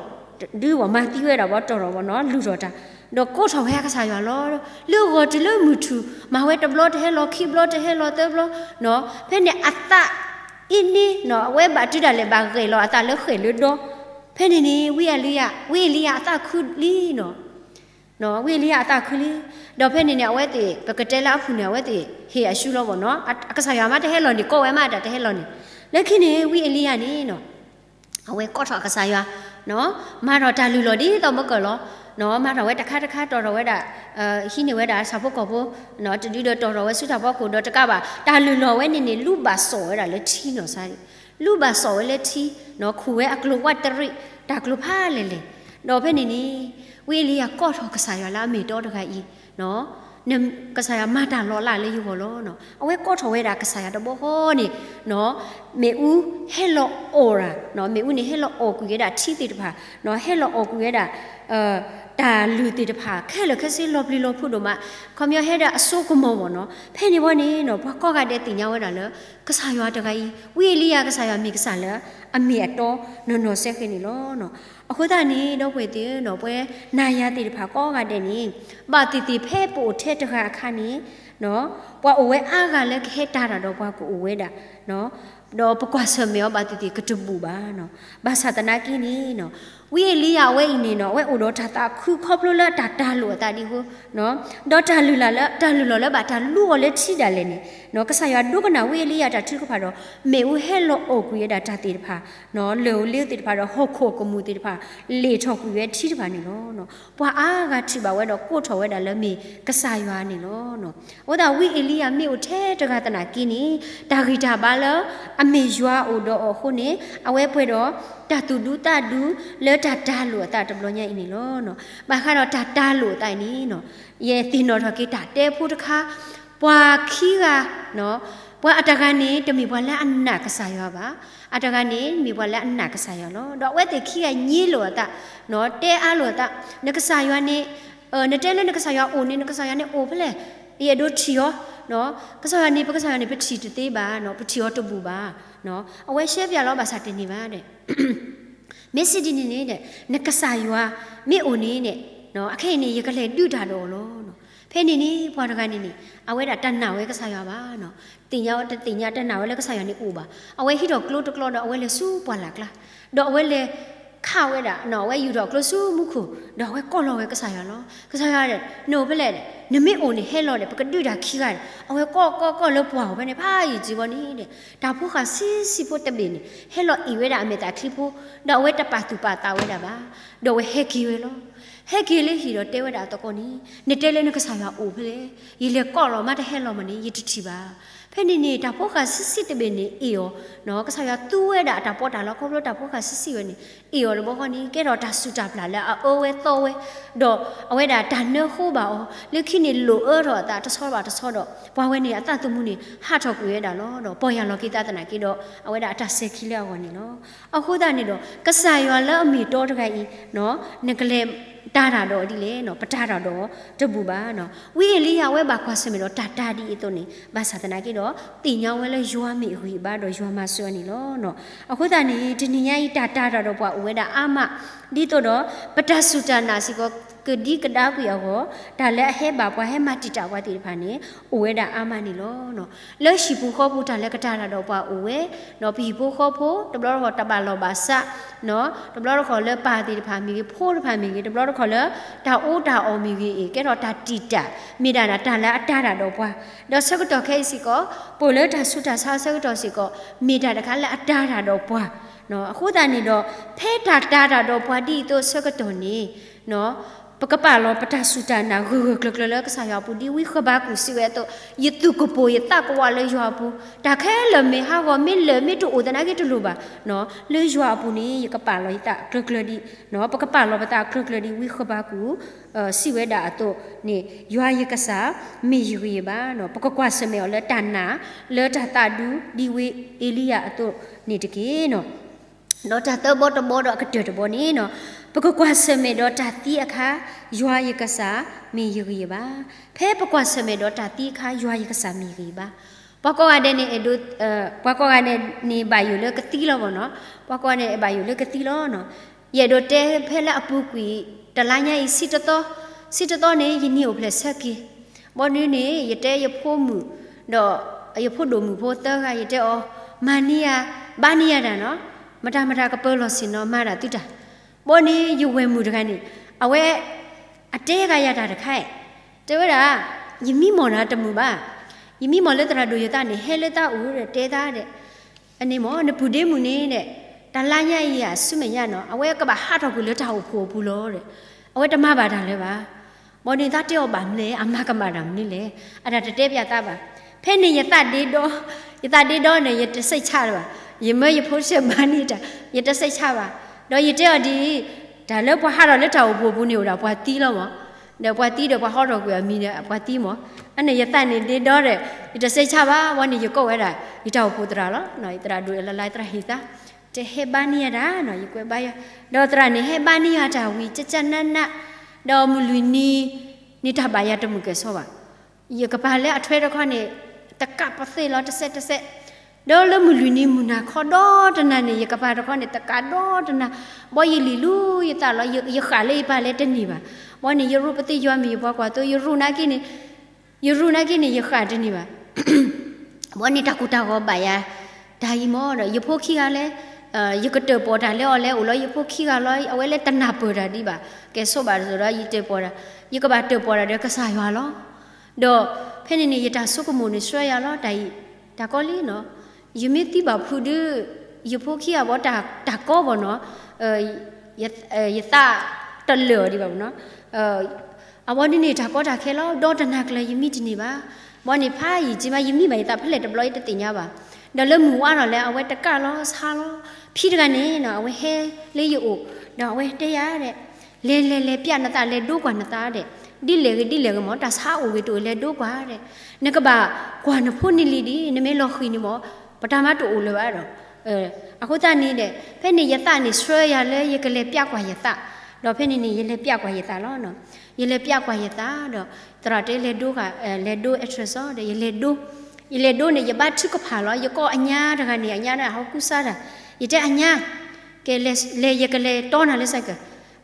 ဒုးဝဲမၤသံဝဲဒၣ်ဘၣ် တီၣ်ထီၣ်ဘၣ်နီၤ လုၢ်ထီၣ်တၢ်, ဒီးကိးထီၣ်ဝဲအကစၢ်ယွၤလီၤ. လၢဂီၤတုၤလၢမုၢ်ထူၣ် မၤဝဲတဘျီတဟဲလီၤ ခံဘျီတဟဲလီၤ သၢဘျီ, ဖဲန့ၣ်အသးအံၤန့ၣ် အဝဲဘၣ်တုၤဒၣ်လဲာ်ဘၣ်ဂဲၤလီၤအသးလၢဃဲၣ်လၢဒီ, ဖဲန့ၣ်န့ၣ် ဝံအ့လံယၤ ဝံအ့လံယၤအသးခုလံနီၤ ဝံအ့လံယၤအသးခုလံ. ဒီးဖဲန့ၣ်န့ၣ် အဝဲသ့ၣ် ပကတဲလၢအဖုၣ်န့ၣ် အဝဲသ့ၣ်ဟ့ၣ်အၡူလီၤဘၣ်နီၤ, အကစၢ်ယွၤမ့ၢ်တဟဲလီၤန့ၣ် ကိးဝဲမးတၢ်တဟဲလီၤန့ၣ်, လၢခံန့ၣ် ဝံအ့လံယၤန့ၣ် အဝဲကိးထီၣ်အကစၢ်ယွၤ, မၤထီၣ်တၢ်လုၢ်လီၢ်ဒ်သိးမုၢ်ကၢၢ်လီၤ, မၤထီၣ်ဝဲတခါတခါ တီၣ်ထီၣ်ဝဲဒၣ်, ဟံးန့ၢ်ဝဲဒၣ်ဆၣ်ဖိကီၢ်ဖိ, တဒုဒီးတီၣ်ထီၣ်ဝဲဆူတၢ်ဖီခိၣ်ဒီးတကးဘၣ် တၢ်လုၢ်လီၢ်ဝဲန့ၣ်န့ၣ် လူဘၣ်စီၣ်ဝဲဒၣ်လၢထံနီၤစါ, လူဘၣ်စီၣ်ဝဲလၢထံ, ခူၣ်ဝဲအကျိၤဝးတရံး တၢ်ကျိၤဖးလဲၢ်လဲၢ်, ဒီးဖဲန့ၣ်န့ၣ် ဝံအ့လံယၤကိးထီၣ်ကစၢ်ယွၤလၢအမ့ၢ်တီတဂၤအံၤ ကစၢ်ယွၤမၤတၢ်လီၤလးလၢယဂီၢ်လီၤ. အဝဲကိးထီၣ်ဝဲဒၣ်ကစၢ်ယွၤတဘျီဃီန့ၣ်, မ့ၣ်အူဟဲလီၤအီၣ်ဒၣ်, မ့ၣ်အူန့ၣ်ဟဲလီၤအီၣ်ကွံာ်ဝဲဒၣ်ထံသ့ၣ်တဖၣ်, ဟဲလီၤအီၣ်ကွံာ်ဝဲဒၣ် တၢ်လုၢ်သ့ၣ်တဖၣ် ခဲလၢာ်ခဲဆ့လီၤပျံၤလီၤဖုးဒိၣ်မး, ခီပညီဟဲဒၣ်အစိကမီၤဘၣ်နီၤ. ဖဲန့ၣ်ဝံၤန့ၣ် ပှၤကိးဂၤဒဲးသ့ၣ်ညါဝဲဒၣ်လၢ ကစၢ်ယွၤတဂၤအံၤ ဝံအ့လံယၤကစၢ်ယွၤမ့ၢ်ကစၢ်လၢ အမ့ၢ်အတီနီၢ်နီၢ်စဲဃဲၤန့ၣ်လီၤ. အဃိသတးန့ၣ် ဒီပုၢ်ဝဲၢ်သ့ၣ်ဧၢ, ပဝဲနၤယၤသ့ၣ်တဖၣ်ကိးဂၤဒဲးန့ၣ် ဘၣ်သ့ၣ်သ့ၣ်ဖဲပအိၣ်ထဲတဂၤအခါန့ၣ် ပှၤအိၣ်ဝဲအါဂၤလၢကဟဲတၢ်တၢ်ဒီးပှၤကအိၣ်ဝဲဒၣ်, ဒီးပကွၢ်ဆၢၣ်မဲာ်အီၤဘၣ်သ့ၣ်သ့ၣ်ကတဘူၣ်ဘၣ်. ဘၣ်ဆၣ်သနာ်က့န့ၣ် ဝံအ့လံယၤအဝဲအံၤန့ၣ် အဝဲအိၣ်ဒီးတၢ်သးခုခီဖျိလၢတၢ်တၢ်လိာ်အသးဒ်အဃိ, ဒီးတၢ်လုၢ်လၢ်လၢ တၢ်လုၢ်လီၢ်လၢဘၣ်တၢ်လူအီၤလၢထံဒၣ်လဲာ်န့ၣ် ကစၢ်ယွၤဒိကနၣ်ဝံအ့လံယၤတၢ်ထုကဖၣ်ဒီး မ့ၣ်အူဟဲလီၤအီၣ်ကွံာ်ဝဲဒၣ်တၢ်သ့ၣ်တဖၣ်, လၢၢ်ဧိၤလ့ဧိၤသ့ၣ်တဖၣ်ဒီး ဟီၣ်ခိၣ်ကမူၣ်သ့ၣ်တဖၣ် လ့ၣ်ထီၣ်ကွံာ်ဝဲထံတဖၣ်န့ၣ်လီၤ. ပှၤအါဂၤထံၣ်ဘၣ်ဝဲဒီးကိးထီၣ်ဝဲဒၣ်လၢမ့ၢ်ကစၢ်ယွၤန့ၣ်လီၤ. အဃိသတးဝံအ့လံယၤမ့ၢ်အိၣ်ထဲတဂၤသနာ်က့န့ၣ် တၢ်ဂံၢ်တၢ်ဘါလၢအမ့ၢ်ယွၤအိၣ်ဒီးအီၤအဃိန့ၣ် အဝဲပှဲၤဒီးတၢ်သူၣ်ဒူသးဒူလၢတၢ်တၢ်လိာ်အသးတဘျီညါအံၤန့ၣ်လီၤ. ဘၣ်ဃးဒီးတၢ်တၢ်လိာ်အသးအံၤန့ၣ် ယသ့ၣ်နီၣ်ထီၣ်က့ၤတၢ်တဲဖိတခါ, ပှၤခံဂၤ, ပှၤအတဂၤန့ၣ် တမ့ၢ်ပှၤလၢအနာ်ကစၢ်ယွၤဘၣ်, အတဂၤန့ၣ် မ့ၢ်ပှၤလၢအနာ်ကစၢ်ယွၤလီၤ. ဒီးအဝဲသ့ၣ်ခံဂၤညိလိာ်အသး, တဲအါလိာ်အသး, နကစၢ်ယွၤန့ၣ်, နတဲလၢနကစၢ်ယွၤအိၣ်န့ၣ် နကစၢ်ယွၤန့ၣ်အိၣ်ဖဲလဲၣ်, ယအဲၣ်ဒိးထံၣ်အီၤ, ကစၢ်ယွၤန့ၣ် ပကစၢ်ယွၤန့ၣ် ပထံၣ်တသ့ဘၣ်, ပထံၣ်အီၤတဘူၣ်ဘၣ်. အဝဲရှဲပၠးလီၤဘၣ်ဆၣ်တန့ၢ်ဘၣ်ဒီး မ့ၢ်စံးဒ်န့ၣ်န့ၣ်ဒီး နကစၢ်ယွၤမ့ၢ်အိၣ်န့ၣ်ဒီး အခဲအံၤန့ၣ် ယကလဲၤဒုးတၢ်ဒီးအီၤလီၤ. ဖဲန့ၣ်န့ၣ် ပှၤတဂၤန့ၣ်န့ၣ် အဝဲဒၣ်တနာ်ဝဲကစၢ်ယွၤဘၣ်, သ့ၣ်ညါတသ့ၣ်ညါတနာ်ဝဲလၢကစၢ်ယွၤန့ၣ်အိၣ်ဘၣ်. အဝဲဟံးထီၣ်ကျိတကျီဒီး အဝဲလဲၤဆူပှၢ်လၢ်ကျါ, ဒီးအဝဲလဲၤခးဝဲဒၣ်, အဝဲယူာ်ထီၣ်ကျိဆူမူခိၣ် ဒီးအဝဲကိးလီၤဝဲကစၢ်ယွၤလီၤ. ကစၢ်ယွၤဒီး နအိၣ်ဖဲလဲၣ်, နမ့ၢ်အိၣ်န့ၣ်ဟဲလီၤဒီး ပကဒုးတၢ်ခံဂၤဒီး အဝဲကိးကိးကိးလၢပှၢ်ဧိၤဖဲန့ၣ် ဖးယံာ်စံးဘီန့ၣ်ဒီး တၢ်ဖိဃၢ်ဆံးဆံးဖိတဘ့ၣ်န့ၣ် ဟဲလီၤအ့ၣ်ဝဲဒၣ်အမဲာ်သၣ်ချံဖိ, ဒီးအဝဲတပာ်သူၣ်ပာ်သးဝဲဒၣ်ဘၣ်, ဒီးအဝဲဟဲက့ၤဝဲလီၤ. ဟဲက့ၤလၢဟံၣ်ဒီးတဲဝဲဒၣ်အသကိးန့ၣ်, နတဲလၢနကစၢ်ယွၤအိၣ်ဖဲလဲၣ်, ယလဲၤကိးလီၤမးတဟဲလီၤမးန့ၣ် ယတထံၣ်ဘၣ်. ဖဲန့ၣ်န့ၣ် တၢ်ဖိဃၢ်ဆံးဆံးတဘ့ၣ်န့ၣ်အ့ၣ်အီၤ, ကစၢ်ယွၤသူဝဲဒၣ်အတၢ်ပီးတၢ်လီခီဖျိတၢ်ဖိဃၢ်ဆံးဆံးဝဲန့ၣ် အ့ၣ်အီၤတဘျီဃီန့ၣ် ကဲထီၣ်တၢ်စူၢ်တၢ်ပျၢ်လၢအအၢဝဲသီဝဲ, ဒီးအဝဲဒၣ်တၢ်နၢဃိဘၣ်အီၤ, လၢခံန့ၣ်လိာ်အၢထီၣ်အသးတဆီဘၣ်တဆီဒီး ပှၤဝဲန့ၣ်အသးသမူန့ၣ် ဟးထီၣ်ကွံာ်ဝဲဒၣ်လီၤ. ဒီးပီၢ်ယၢ်လီၤက့ၤသးသနာ်က့ဒီး အဝဲဒၣ်အတၢ်စဲၤခံလၢအဂီၢ်န့ၣ်လီၤ. အဃိသတးန့ၣ်ဒီး ကစၢ်ယွၤလၢအမ့ၢ်တီတဂၤအံၤ နကလဲၤတၢ်တၢ်ဒီးဒ်လဲၣ်, ပတၢ်တၢ်ဒီးတဘူၣ်ဘၣ်. ဝံအ့လံယၤအဝဲဘၣ်ကွၢ်ဆၢၣ်မဲာ်ဒီးတၢ်တၢ်ဒ်အံၤအသိးန့ၣ် ဘၣ်ဆၣ်သနာ်က့ဒီး သ့ၣ်ညါဝဲလၢယွၤမ့ၢ်အဂံၢ်အဘါဒီးယွၤမၤစၢၤအီၤန့ၣ်လီၤ. အဃိသတးန့ၣ် တနံၤညါအံၤ တၢ်တၢ်တၢ်ဒီးပှၤအိၣ်ဝဲဒၣ်အါမး, ဒ်သိးဒီး ပတၢ်စူၢ်တၢ်နာ်စ့ၢ်ကီး ကဒံကဒါကွံာ်အဂီၢ်, တၢ်လၢအဟဲဘၣ်ပှၤဟဲမၤတံာ်တာ်ပှၤသ့ၣ်တဖၣ်န့ၣ် အိၣ်ဝဲဒၣ်အါမးန့ၣ်လီၤ. လၢဟံၣ်ပူၤဃီပူၤတၢ်လၢကတၢ်တၢ်ဒီးပှၤအိၣ်ဝဲ, ပဟံၣ်ဖိဃီဖိ တဘျီတခီၣ်တၢ်ဘၣ်လီၢ်ဘၣ်စး, တဘျီတခီၣ်လၢပၢ်သ့ၣ်တဖၣ်မ့ၢ်ဂ့ၤ ဖိတဖၣ်မ့ၢ်ဂ့ၤ, တဘျီတခီၣ်လၢတၢ်အီၣ်တၢ်အီမ့ၢ်ဂ့ၤအံၤ ကဲထီၣ်တၢ်တံာ်တာ်, မ့ၢ်ဒၣ်တၢ်လၢအတၢ်တၢ်ဒီးပှၤ, ဒီးဆၢကတီၢ်ခဲအံၤစ့ၢ်ကီး ပအိၣ်လၢတၢ်ဆူးတၢ်ဆါအဆၢကတီၢ်စ့ၢ်ကီး မ့ၢ်တၢ်တခါလၢအတၢ်တၢ်ဒီးပှၤ. အဃိသတးန့ၣ်ဒီး ဖဲတၢ်တၢ်တၢ်ဒီးပှၤဒ်အံၤအသိးအဆၢကတီၢ်န့ၣ်, ဖ ပကပာ်လီၤပတၢ်စူၢ်တၢ်နာ်ဂၢၢ်ဂၢၢ်ကျၢၤကျၢၤလၢကစၢ်ယွၤအပူၤ ဒ်ဝံဃဘးကူာ်စံးဝဲအသိး, ယသူၣ်ကပိာ်ယသးကဝးလၢယွၤအပူၤ, တၢ်ခဲလၢာ်မ့ၢ်ဟးဂီၤမ့ၢ်လၢာ်မ့ၢ်တအိၣ်သနာ်က့တလိၣ်ဘၣ်, လၢယွၤအပူၤန့ၣ် ယကပာ်လီၤယသးကျၢၤကျၢၤဒ်, ပကပာ်လီၤပသးကျၢၤကျၢၤဒ်ဝံဃဘးကူာ် စံးဝဲဒၣ်အသိးန့ၣ် ယွၤယကစၢ်မ့ၢ်ယဂံၢ်ယဘါ, ပကကွၢ်ဆၢၣ်မဲာ်အီၤလၢတၢ်နာ် လၢတၢ်သးဒူ ဒ်ဝံအ့လံယၤအသိးန့ၣ်တက့ၢ်. ဒီးတၢ်သၢဘီတဘီဒီးအကတၢၢ်တဘီန့ၣ်, ပကကွၢ်ဆၢၣ်မဲာ်ဒီးတၢ်သံအခါ ယွၤယကစၢ်မ့ၢ်ယဂံၢ်ယဘါ, ဖဲပကွၢ်ဆၢၣ်မဲာ်ဒီးတၢ်သံအခါ ယွၤယကစၢ်မ့ၢ်ယဂံၢ်ယဘါ, ပှၤကိးဂၤဒဲးန့ၣ် အဲၣ်ဒိး, ပှၤကိးဂၤဒဲးန့ၣ် ဘၣ်ယိၣ်လၢကသံလီၤဘၣ်နီၤ, ပှၤကိးဂၤဒဲးဘၣ်ယိၣ်လၢကသံလီၤနီၤ, ယအဲၣ်ဒိးတဲဖဲလၢအပူၤကွံာ် တလါညါအံၤ ဆံတသီ, ဆံတသီန့ၣ် ယနံၤအိၣ်ဖျဲၣ်ဆၢက့ၤ, ဘီဒုန့ၣ် ယတဲယဖိမုၣ်, ဒီးယဖိဒိၣ်မုၣ်ဖိသၢဂၤ ယတဲအီၤ, မၤန့ၢ်ယၤ, ဘါန့ၢ်ယၤတၢ်နီၤ, မတၤမတၤကပၢၤလီၤဆ့ၣ်နီၤ မၤတၢ်သုတၢ်, ဘီန့ၣ် ယဝဲၢ်မုၣ်တဂၤန့ၣ်, အဝဲ အတဲဂၤယၤတၢ်တခါအံၤ, တဲဝဲဒၣ်, ယမံမီၢ်နၤတမုာ်ဘၣ်, ယမံမီၢ်လၢသရၣ်ဒိၣ်ယသးန့ၣ် ဟဲလၢသးအိၣ်ဒီးတဲသးဒီး, အန့ၣ်မ့ၢ် နပုၢ်ဒ့မုၣ်န့ၣ်ဒီး, တလါညါအံၤအဆူမဲာ်ညါနီၤ အဝဲကဘၣ်ဟးထီၣ်ကွံာ်လၢတၢ်အိၣ်ဖှိၣ်အပူၤလီၤဒီး, အဝဲတမၤဘၣ်တၢ်လၢၤဘၣ်. ဘီန့ၣ်သးတဲအီၤဘၣ်မနုၤလဲၣ် အမၤကမၣ်တၢ်မနုၤလဲၣ်, အတၢ်တတဲပျးသးဘၣ်. ဖဲန့ၣ်ယသးဒ့ဒီ, ယသးဒ့ဒီန့ၣ် ယတစိတ်ချဘၣ်, ယမၢယဖိဆဲးဘါန့ၢ်တၢ်, ယတစိတ်ချဘၣ်. ဒီးယတဲအီၤဒ်အံၤ, တၢ်လၢပှၤဟးထီၣ်လၢတၢ်အိၣ်ဖှိၣ်အပူၤန့ၣ် အိၣ်ဒၣ်ပှၤသံလီၤမး, ဒီးပှၤသံဒီးပှၤဟးထီၣ်ကွံာ်အမံၤဒီးပှၤသံမး, အန့ၣ်ယသးန့ၣ်ဒ့ဒီဒီး, ယတစိတ်ချဘၣ်. ဘီန့ၣ်ယကိးဝဲဒၣ်, ယတၢ်အိၣ်ဖှိၣ်သရၣ်လီၤ, ယသရၣ်ဒိၣ်လၢလၢယသရၣ်ဟ့ၣ်သး, တဲဟဲဘါန့ၢ်ယၤတၢ်နီၤ ယကွဲးဘါယၤ, ဒီးသရၣ်န့ၣ်ဟဲဘါန့ၢ်ယၤတၢ်ဝံၤ ကကနးနး, ဒီးမုၢ်လွံၢ်နံၤ, န့ၣ်တၢ်ဘၣ်ယၤတမုာ်ကဲၣ်ဆိးဘၣ်. ယကပၤလၢအထွဲတခီန့ၣ်, တကးပသ့ၣ်လီၤတစဲးတစဲး, ဒီးလၢမုၢ်လွံၢ်နံၤမုၢ်နၤခီဒီတနၤန့ၣ် ယကပၤတခီန့ၣ် တကးဒီတနၤ, ဘီယလံၤလူယသးလီၤ, ယဃၣ်လၢယပၤလဲတန့ၢ်ဘၣ်. ဘီန့ၣ် ယရူးပသ့ၣ်ယွၤမ့ၢ်ယပှၤကွၢ်သိ, ယရူးနာ်က့န့ၣ်, ယရူးနာ်က့န့ၣ် ယဃၣ်တန့ၢ်ဘၣ်. ဘီန့ၣ်တၢ်ကူၣ်တၢ်ဂီၤဘၣ်ယၤ, တၢ်အံၤမ့ၢ်ဒီး ယဖိခံဂၤလဲၣ်, ယကတၢၣ်ပီၣ်တၢ်လၢအီၤလဲၣ်, အိၣ်လီၤယဖိခံဂၤလီၤ, အဝဲလၢတနၢ်ပၢၢ်တၢ်ဒံးဘၣ်, ကဲဆိးဘၣ်တစိၤဒီး ယတၢၣ်ပီၣ်တၢ်, ယကဘၣ်တၢၣ်ပီၣ်တၢ်ဒီးကစၢ်ယွၤလီၤ. ဒီးဖဲန့ၣ်န့ၣ် ယတၢ်ဆိကမိၣ်န့ၣ်ဆှၢယၤလီၤ, တၢ်အံၤ, တၢ်ကီလံနီၤ, ယမ့ၢ်သံဘၣ်ဖုးဒီး, ယဖိခံဂၤဘီတၢ်ကီဘၣ်နီၤ, ယသးတလၢာ်အီၤဒံးဘၣ်နီၤ. အဝဲဒ်န့ၣ် တၢ်ကီတၢ်ခဲလီၤ, ဒီတနၤကျၢၤယမံတန့ၢ်ဘၣ်. ဘီန့ၣ်ဖးယံာ်က့မး ယမံဘၣ်ယသးဖဲလဲၣ်တဘျီယတသ့ၣ်ညါဘၣ်. ဒီးလၢမုၢ်ဝါထီၣ်လဲၣ် အဝဲတကးလီၤဆါလီၤ, ဖံတဂၤန့ၣ်နီၤ အဝဲဟဲလၢယအိၣ်, ဒီးအဝဲတဲယၤဒီး, လဲၤလဲၤလဲၤပျးနသး လဲၤဒိကွၢ်နသးဒီး, ဒ်လဲၣ်ဂ့ၤဒ်လဲၣ်ဂ့ၤမ့ၢ် တၢ်ဆါအိၣ်ဂ့ၤတအိၣ် လဲၤဒိကွၢ်ဒီး, နကဘၣ်ကွၢ်နဖိန့ၣ်လံဒံး နမ့ၢ်လီၤဃံၤန့ၣ်မ့ၢ် ပတၢ်မၤတအိၣ်လၢၤဘၣ်ဒီး အဃိသတးန့ၣ်ဒီး ဖဲန့ၣ်ယသးန့ၣ်ဆှၢယၤလၢယကလဲၤပျးကွၢ်ယသး, ဒီးဖဲန့ၣ်န့ၣ် ယလဲၤပျးကွၢ်ယသးလီၤ. ယလဲၤပျးကွၢ်ယသးဒီး သရၣ်တဲလဲၤဒိ, လဲၤဒိ actress ဒီး ယလဲၤဒိ, ယလဲၤဒိန့ၣ် ယဘါထုကဖၣ်လီၤ. ယကိးအညါတဂၤန့ၣ် အညါန့ၣ် အဟီကူစါတၢ်, ယတဲအညါ, ကဲလဲၤ ယကလဲၤတီနၤလၢ cycle.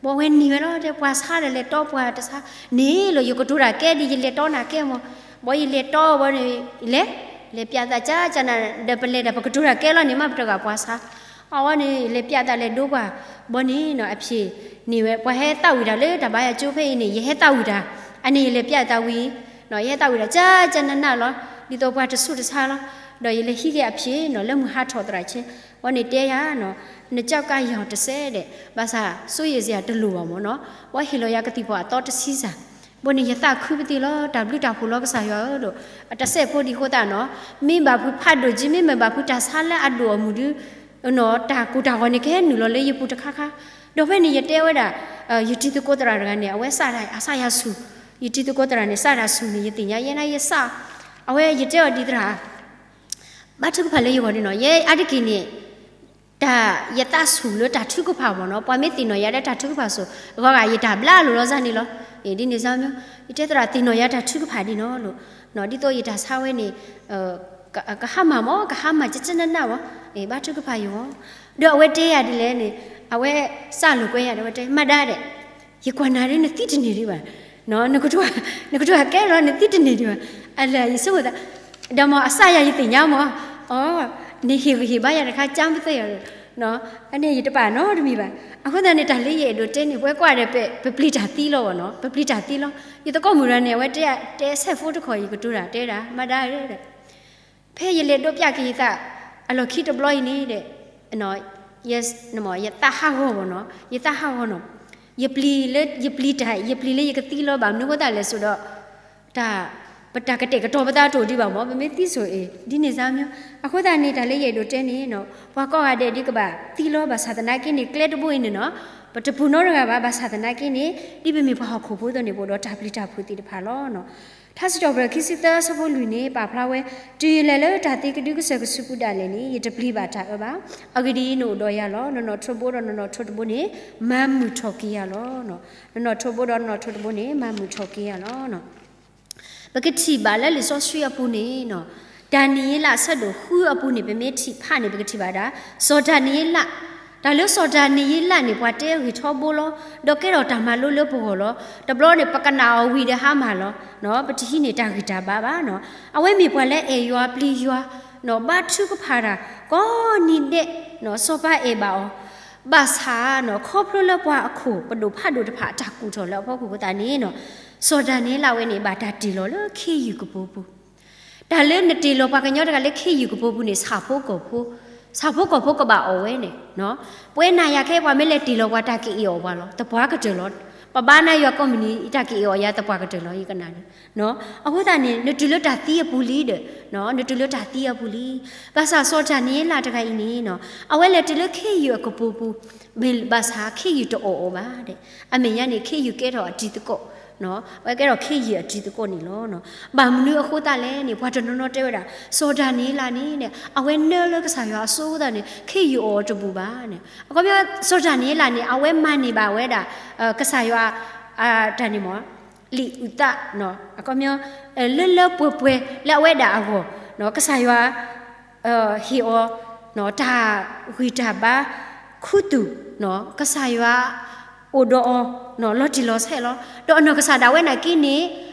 ဘီဝဲန့ၢ်ဝဲလီၤ တဲပှၤဆါဒီးလဲၤတီပှၤတဆါ, န့ၣ်လီၤ ယကတိၤတၢ်ကဲဒ်ယလဲၤတီနၤကဲမ့ၢ်, ဘီယလဲၤတီဝဲန့ၣ်, လဲၤ, လဲၤပျးသးကကနၤ ဒီးပလဲၤဒီးပကတိၤတၢ်ကဲလီၤန့ၣ် မ့ၢ်ပတဂၤပှၤဆါ အဝဲန့ၣ် လဲၤပျးသးလဲၤဒိကွၢ်, ဘီန့ၣ်နီၤ အဖျ့ၣ်န့ၢ်ဝဲ ပှၤဟဲသးဝံၣ်တၢ်လၢတၢ်ဘါယွၤကၠိဖဲအံၤန့ၣ် ယဟဲသးဝံၣ်တၢ်, အန့ၣ်ယလဲၤပျးသးဝံၤ, ယဟဲသးဝံၣ်တၢ် ကကနနၣ်လီၤ, ဒ်သိးပှၤတဆူးတဆါလီၤ, ဒီးယလဲၤဟံးက့ၤအဖျ့ၣ်နီၤ လၢမုၢ်ဟါထီၣ်သရၣ်ဆ့, ဘီန့ၣ်တဲယၤနီၤ, နကၢ်ကၢ်ယီၤတစဲးဒီး ဘၣ်ဆၣ် စိုးရိမ်စရာတလိၤဘၣ်မ့ၢ်နီၤ, ဘီဟ့ၣ်လီၤယၤကသံၣ်ဖီၣ်အသီတဆံစၢ် ဘီန့ၣ်ယသးခုပသ့ၣ်လီၤ တၢ်ဘျုးတၢ်ဖှိၣ်လီၤကစၢ်ယွၤဧၢဒီး, အတစဲးဖိဒံးဃိသတးနီၤ, မ့ၢ်ဘၣ်ဖုးဖးဒိၣ်က့ မ့ၢ်မ့ၢ်ဘၣ်ဖုးတၢ်ဆါလၢအဒိၣ်အမုၢ်ဒီး, တၢ်ကိၢ်တၢ်ဂီၤန့ၣ်ကဟဲနုာ်လီၤလၢယပူၤတခါခါ, ဒီးဖဲန့ၣ်ယတဲဝဲဒၣ်, ယတံၤသကိးသရၣ်တဂၤန့ၣ် အဝဲစးတၢ်အစးယၤဆူၣ်, ယတံၤသကိးသရၣ်န့ၣ် စးတၢ်ဆူၣ်န့ၣ် ယသ့ၣ်ညါယဲန့ၣ်ယစး, အဝဲယတဲအီၤဒ်သရၣ် ဘါထုကဖၣ်လၢယဂီၢ်ဒ်နီၤ ယဲအါတက့ၢ်န့ၣ်, တၢ်ယသးဆူၣ်လၢတၢ်ထုကဖၣ်မ့ၢ်နီၤ ပှၤမ့ၢ်သ့ၣ်နီၣ်ယၤလၢတၢ်ထုကဖၣ်စိၤ, အဂီၢ်ဂၤယတၢ်ဘျါလိာ်လီၤစၢ်န့ၣ်လီၤ, ဒ်န့ၣ်စၢ်မ့ၢ်, ယတဲသရၣ်သ့ၣ်နီၣ်ယၤတၢ်ထုကဖၣ်ဒ်နီၤလိၤ, ဒ်သိးယတၢ်ဆါဝဲန့ၣ်, ကဟါမၢ်မ့ၢ် ကဟါမၢ်ကကနနၣ်မ့ၢ်, ဘါထုကဖၣ်ယဂီၢ်, ဒီးအဝဲတဲယၤဒ်လဲၣ်န့ၣ်, အဝဲစးလိာ်ကွဲယၤဒီးအဝဲတဲ မၤဒါဒီး ယကွၢ်နၤဒ်နသံတန့ၢ်ဒံးဘၣ်, နကတိၤ, နကတိၤကဲလီၤ နသံတန့ၢ်ဒံးဘၣ်, အလၢယဆိကမိၣ်သး, ဒီးမ့ၢ်အစးယၤယသ့ၣ်ညါမ့ၢ်, အီ, နဟ့ၣ်ဂံၢ်ဟ့ၣ်ဘါယၤတခါ ကၢ်ပသ့ၣ်ယၤဒီး, အန့ၣ်ယတပာ်နီတမံၤဘၣ်, အဃိသတးန့ၣ် တၢ်လၢယအဲၣ်ဒိးတဲန့ၣ် ပဝဲကွၢ်ဒီး ပပျံၤတၢ်သံလီၤဘၣ်နီၤ ပပျံၤတၢ်သံလီၤ, ယသကိးမုၣ်တဂၤန့ၣ် အဝဲတဲ တဲဆဲးဖိတခီ ယကတိၤတၢ်တဲဒၣ် မၤဒါဒီး ဖဲယလဲၤဒိပျးက့ၤယသး အလီၢ်ခံတဘျီအံၤန့ၣ်ဒီး, ယသးဟးဂီၤဘၣ်နီၤ ယသးဟးဂီၤနီၤ, ယပျံၤလၢ ယပျံၤတၢ် ယပျံၤလၢယကသံလီၤဘၣ်. မနုၤအဃိသတးလဲၣ်ဆိဒီး တၢ် ပတၢ်ကတဲာ်ကတီၤပသးတအိၣ်ဒံးဘၣ်မၢ်, ပမ့ၢ်သံဆိၣ်အံၤ ဒ်န့ၣ်စ့ၢ်မၢ်. အဃိသတးန့ၣ် တၢ်လၢယအဲၣ်ဒိးတဲန့ၣ်နီၤ ပှၤကိးဂၤဒဲးဒ်ကဘၣ်သံလီၤ. ဘၣ်ဆၣ်သနာ်က့န့ၣ် ကျဲတဘိအံၤန့ၣ်နီၤ ပတပူၤနီတဂၤဘၣ်. ဘၣ်ဆၣ်သနာ်က့န့ၣ် ဒ်ပမ့ၢ်ပှၤဟီၣ်ခိၣ်ဖိအသိးန့ၣ် ပအိၣ်ဒီးတၢ်ပျံၤတၢ်ဖုးသ့ၣ်တဖၣ်လီၤ. ထါစံးထီၣ်ပတြၢၤခံဆံသၢအဆၢဖိလွံၢ်န့ၣ် ပာ်ဖျါဝဲ, တုၤယလဲၤလၢတၢ်သံကဒုကစၢၢ်ကဆူးပူၤဒၣ်လဲာ်န့ၣ် ယတပျံၤဘၣ်တၢ်အၢဘၣ်. အဂ့ၢ်ဒ်အံၤ, နအိၣ်ဒီးယၤလီၤ. နနီၣ်ထိးတဘိဒီးနနီၣ်ထိးတဘိန့ၣ် မၤမုာ်ထီၣ်က့ၤယၤလီၤ. နနီၣ်ထိးတဘိဒီးနနီၣ်ထိးတဘိန့ၣ် မၤမုာ်ထီၣ်က့ၤယၤလီၤ. ပကထံၣ်ဘၣ်လၢလံာ်စီဆှံအပူၤန့ၣ်, ဒၤနံးယ့လးအဆၢဒိၣ်ဃုအပူၤန့ၣ် ပမ့ၢ်ထံၣ်ဖးန့ၣ် ပကထံၣ်ဘၣ်ဒၣ် စီၤဒၤနံးယ့လး, တၢ်လၢစီၤဒၤနံးယ့လးန့ၣ် ပှၤတဲဂ့ၢ်ထီဘိလီၤ. ဒီးကဲထီၣ်တၢ်မၤလိလၢပဂီၢ်လီၤ. တဘျီန့ၣ် ပကနၣ်အီၤဝံၤဒီးဟါမၢ်လီၤ. ပတဟံးန့ၢ်တၢ်ဂံၢ်တၢ်ဘါဘၣ်. အဝဲမ့ၢ်ပှၤလၢအဲၣ်ယွၤပျံၤယွၤ, ဘါထုကဖၣ်တၢ် ကိးနံၤဒဲး, စီၤပၤအဲၣ်ဘၣ်အီၤ ဘၣ်ဆၣ် ခီဖျိလၢပှၤအခိၣ်ပဒိၣ်ဖးဒိၣ်တဖၣ်အတၢ်ကူၣ်ထီၣ်လၢအဖီခိၣ်အဃိသတးန့ၣ်, စီၤဒၤနံးယ့လးဝဲန့ၣ် ဘၣ်တၢ်တ့ၢ်လီၤလၢခ့ယုၢ်ကပိာ်ပူၤ. တၢ်လၢနတ့ၢ်လီၤပှၤကညီတဂၤလၢခ့ယုၢ်ကပိာ်ပူၤန့ၣ် ဆၣ်ဖိကီၢ်ဖိ, ဆၣ်ဖိကီၢ်ဖိကဘၣ်အီၣ်ဝဲန့ၣ်, ပဝဲနၤယၤခဲအံၤ ပှၤမ့ၢ်လဲၤတ့ၢ်လီၤပှၤ တၢ်ကအ့ၣ်အီၣ်ပှၤလီၤ. သပှၢ်ကတၢၢ်လီၤ. ပဘါနၤယွၤကိးမုၢ်နံၤ တၢ်ကအ့ၣ်အီၣ်ယၤသပှၢ်ကတၢၢ်လီၤ ယကနၣ်န့ၣ်. အဃိသတးန့ၣ် နတုၤလၢတၢ်သံအပူၤလံဒီး, နတုၤလၢတၢ်သံအပူၤလံ. ဘၣ်ဆၣ်စီၤဒၤနံးယ့လးတဂၤအံၤန့ၣ်, အဝဲလဲၤတုၤလၢခ့ယုၢ်အကပိာ်ပူၤ, ဘၣ်ဆၣ်ခ့ယုၢ်တအီၣ်အီၤဘၣ်ဒီး, အမဲာ်ညါန့ၣ် ခ့ယုၢ်ကဲထီၣ်အတံၤသကိး, အဝဲကဲထီၣ်ခ့ယုၢ်အတံၤသကိးန့ၣ်လီၤ. ဘၣ်မနုၤအဃိသတးလဲၣ်န့ၣ် ပှၤတနီၤနီၤတဲဝဲဒၣ် စီၤဒၤနံးယ့လးန့ၣ် အဝဲနၢလၢကစၢ်ယွၤအစိအဃိသတးန့ၣ် ခ့ယုၢ်အီၣ်အီၤတဘူၣ်ဘၣ်န့ၣ်. အခီပညီ စီၤဒၤနံးယ့လးန့ၣ် အဝဲမၤန့ၢ်ဘၣ်ဝဲဒၣ် ကစၢ်ယွၤ တၢ်န့ၣ်မၢ် လံာ်အုၣ်သး, အခီပညီ လၢလၢပှဲၤပှဲၤလၢအဝဲဒၣ်အဂီၢ်, ကစၢ်ယွၤ ဟ့ၣ်အီၤ တၢ်ဂံၢ်တၢ်ဘါ ခူသူၣ်, ကစၢ်ယွၤ အိၣ်ဒီးအီၤ လီၤတံၢ်လီၤဆဲးလီၤ. ဒီးအနီၢ်ကစၢ်ဒၣ်ဝဲန့ၣ်က့န့ၣ်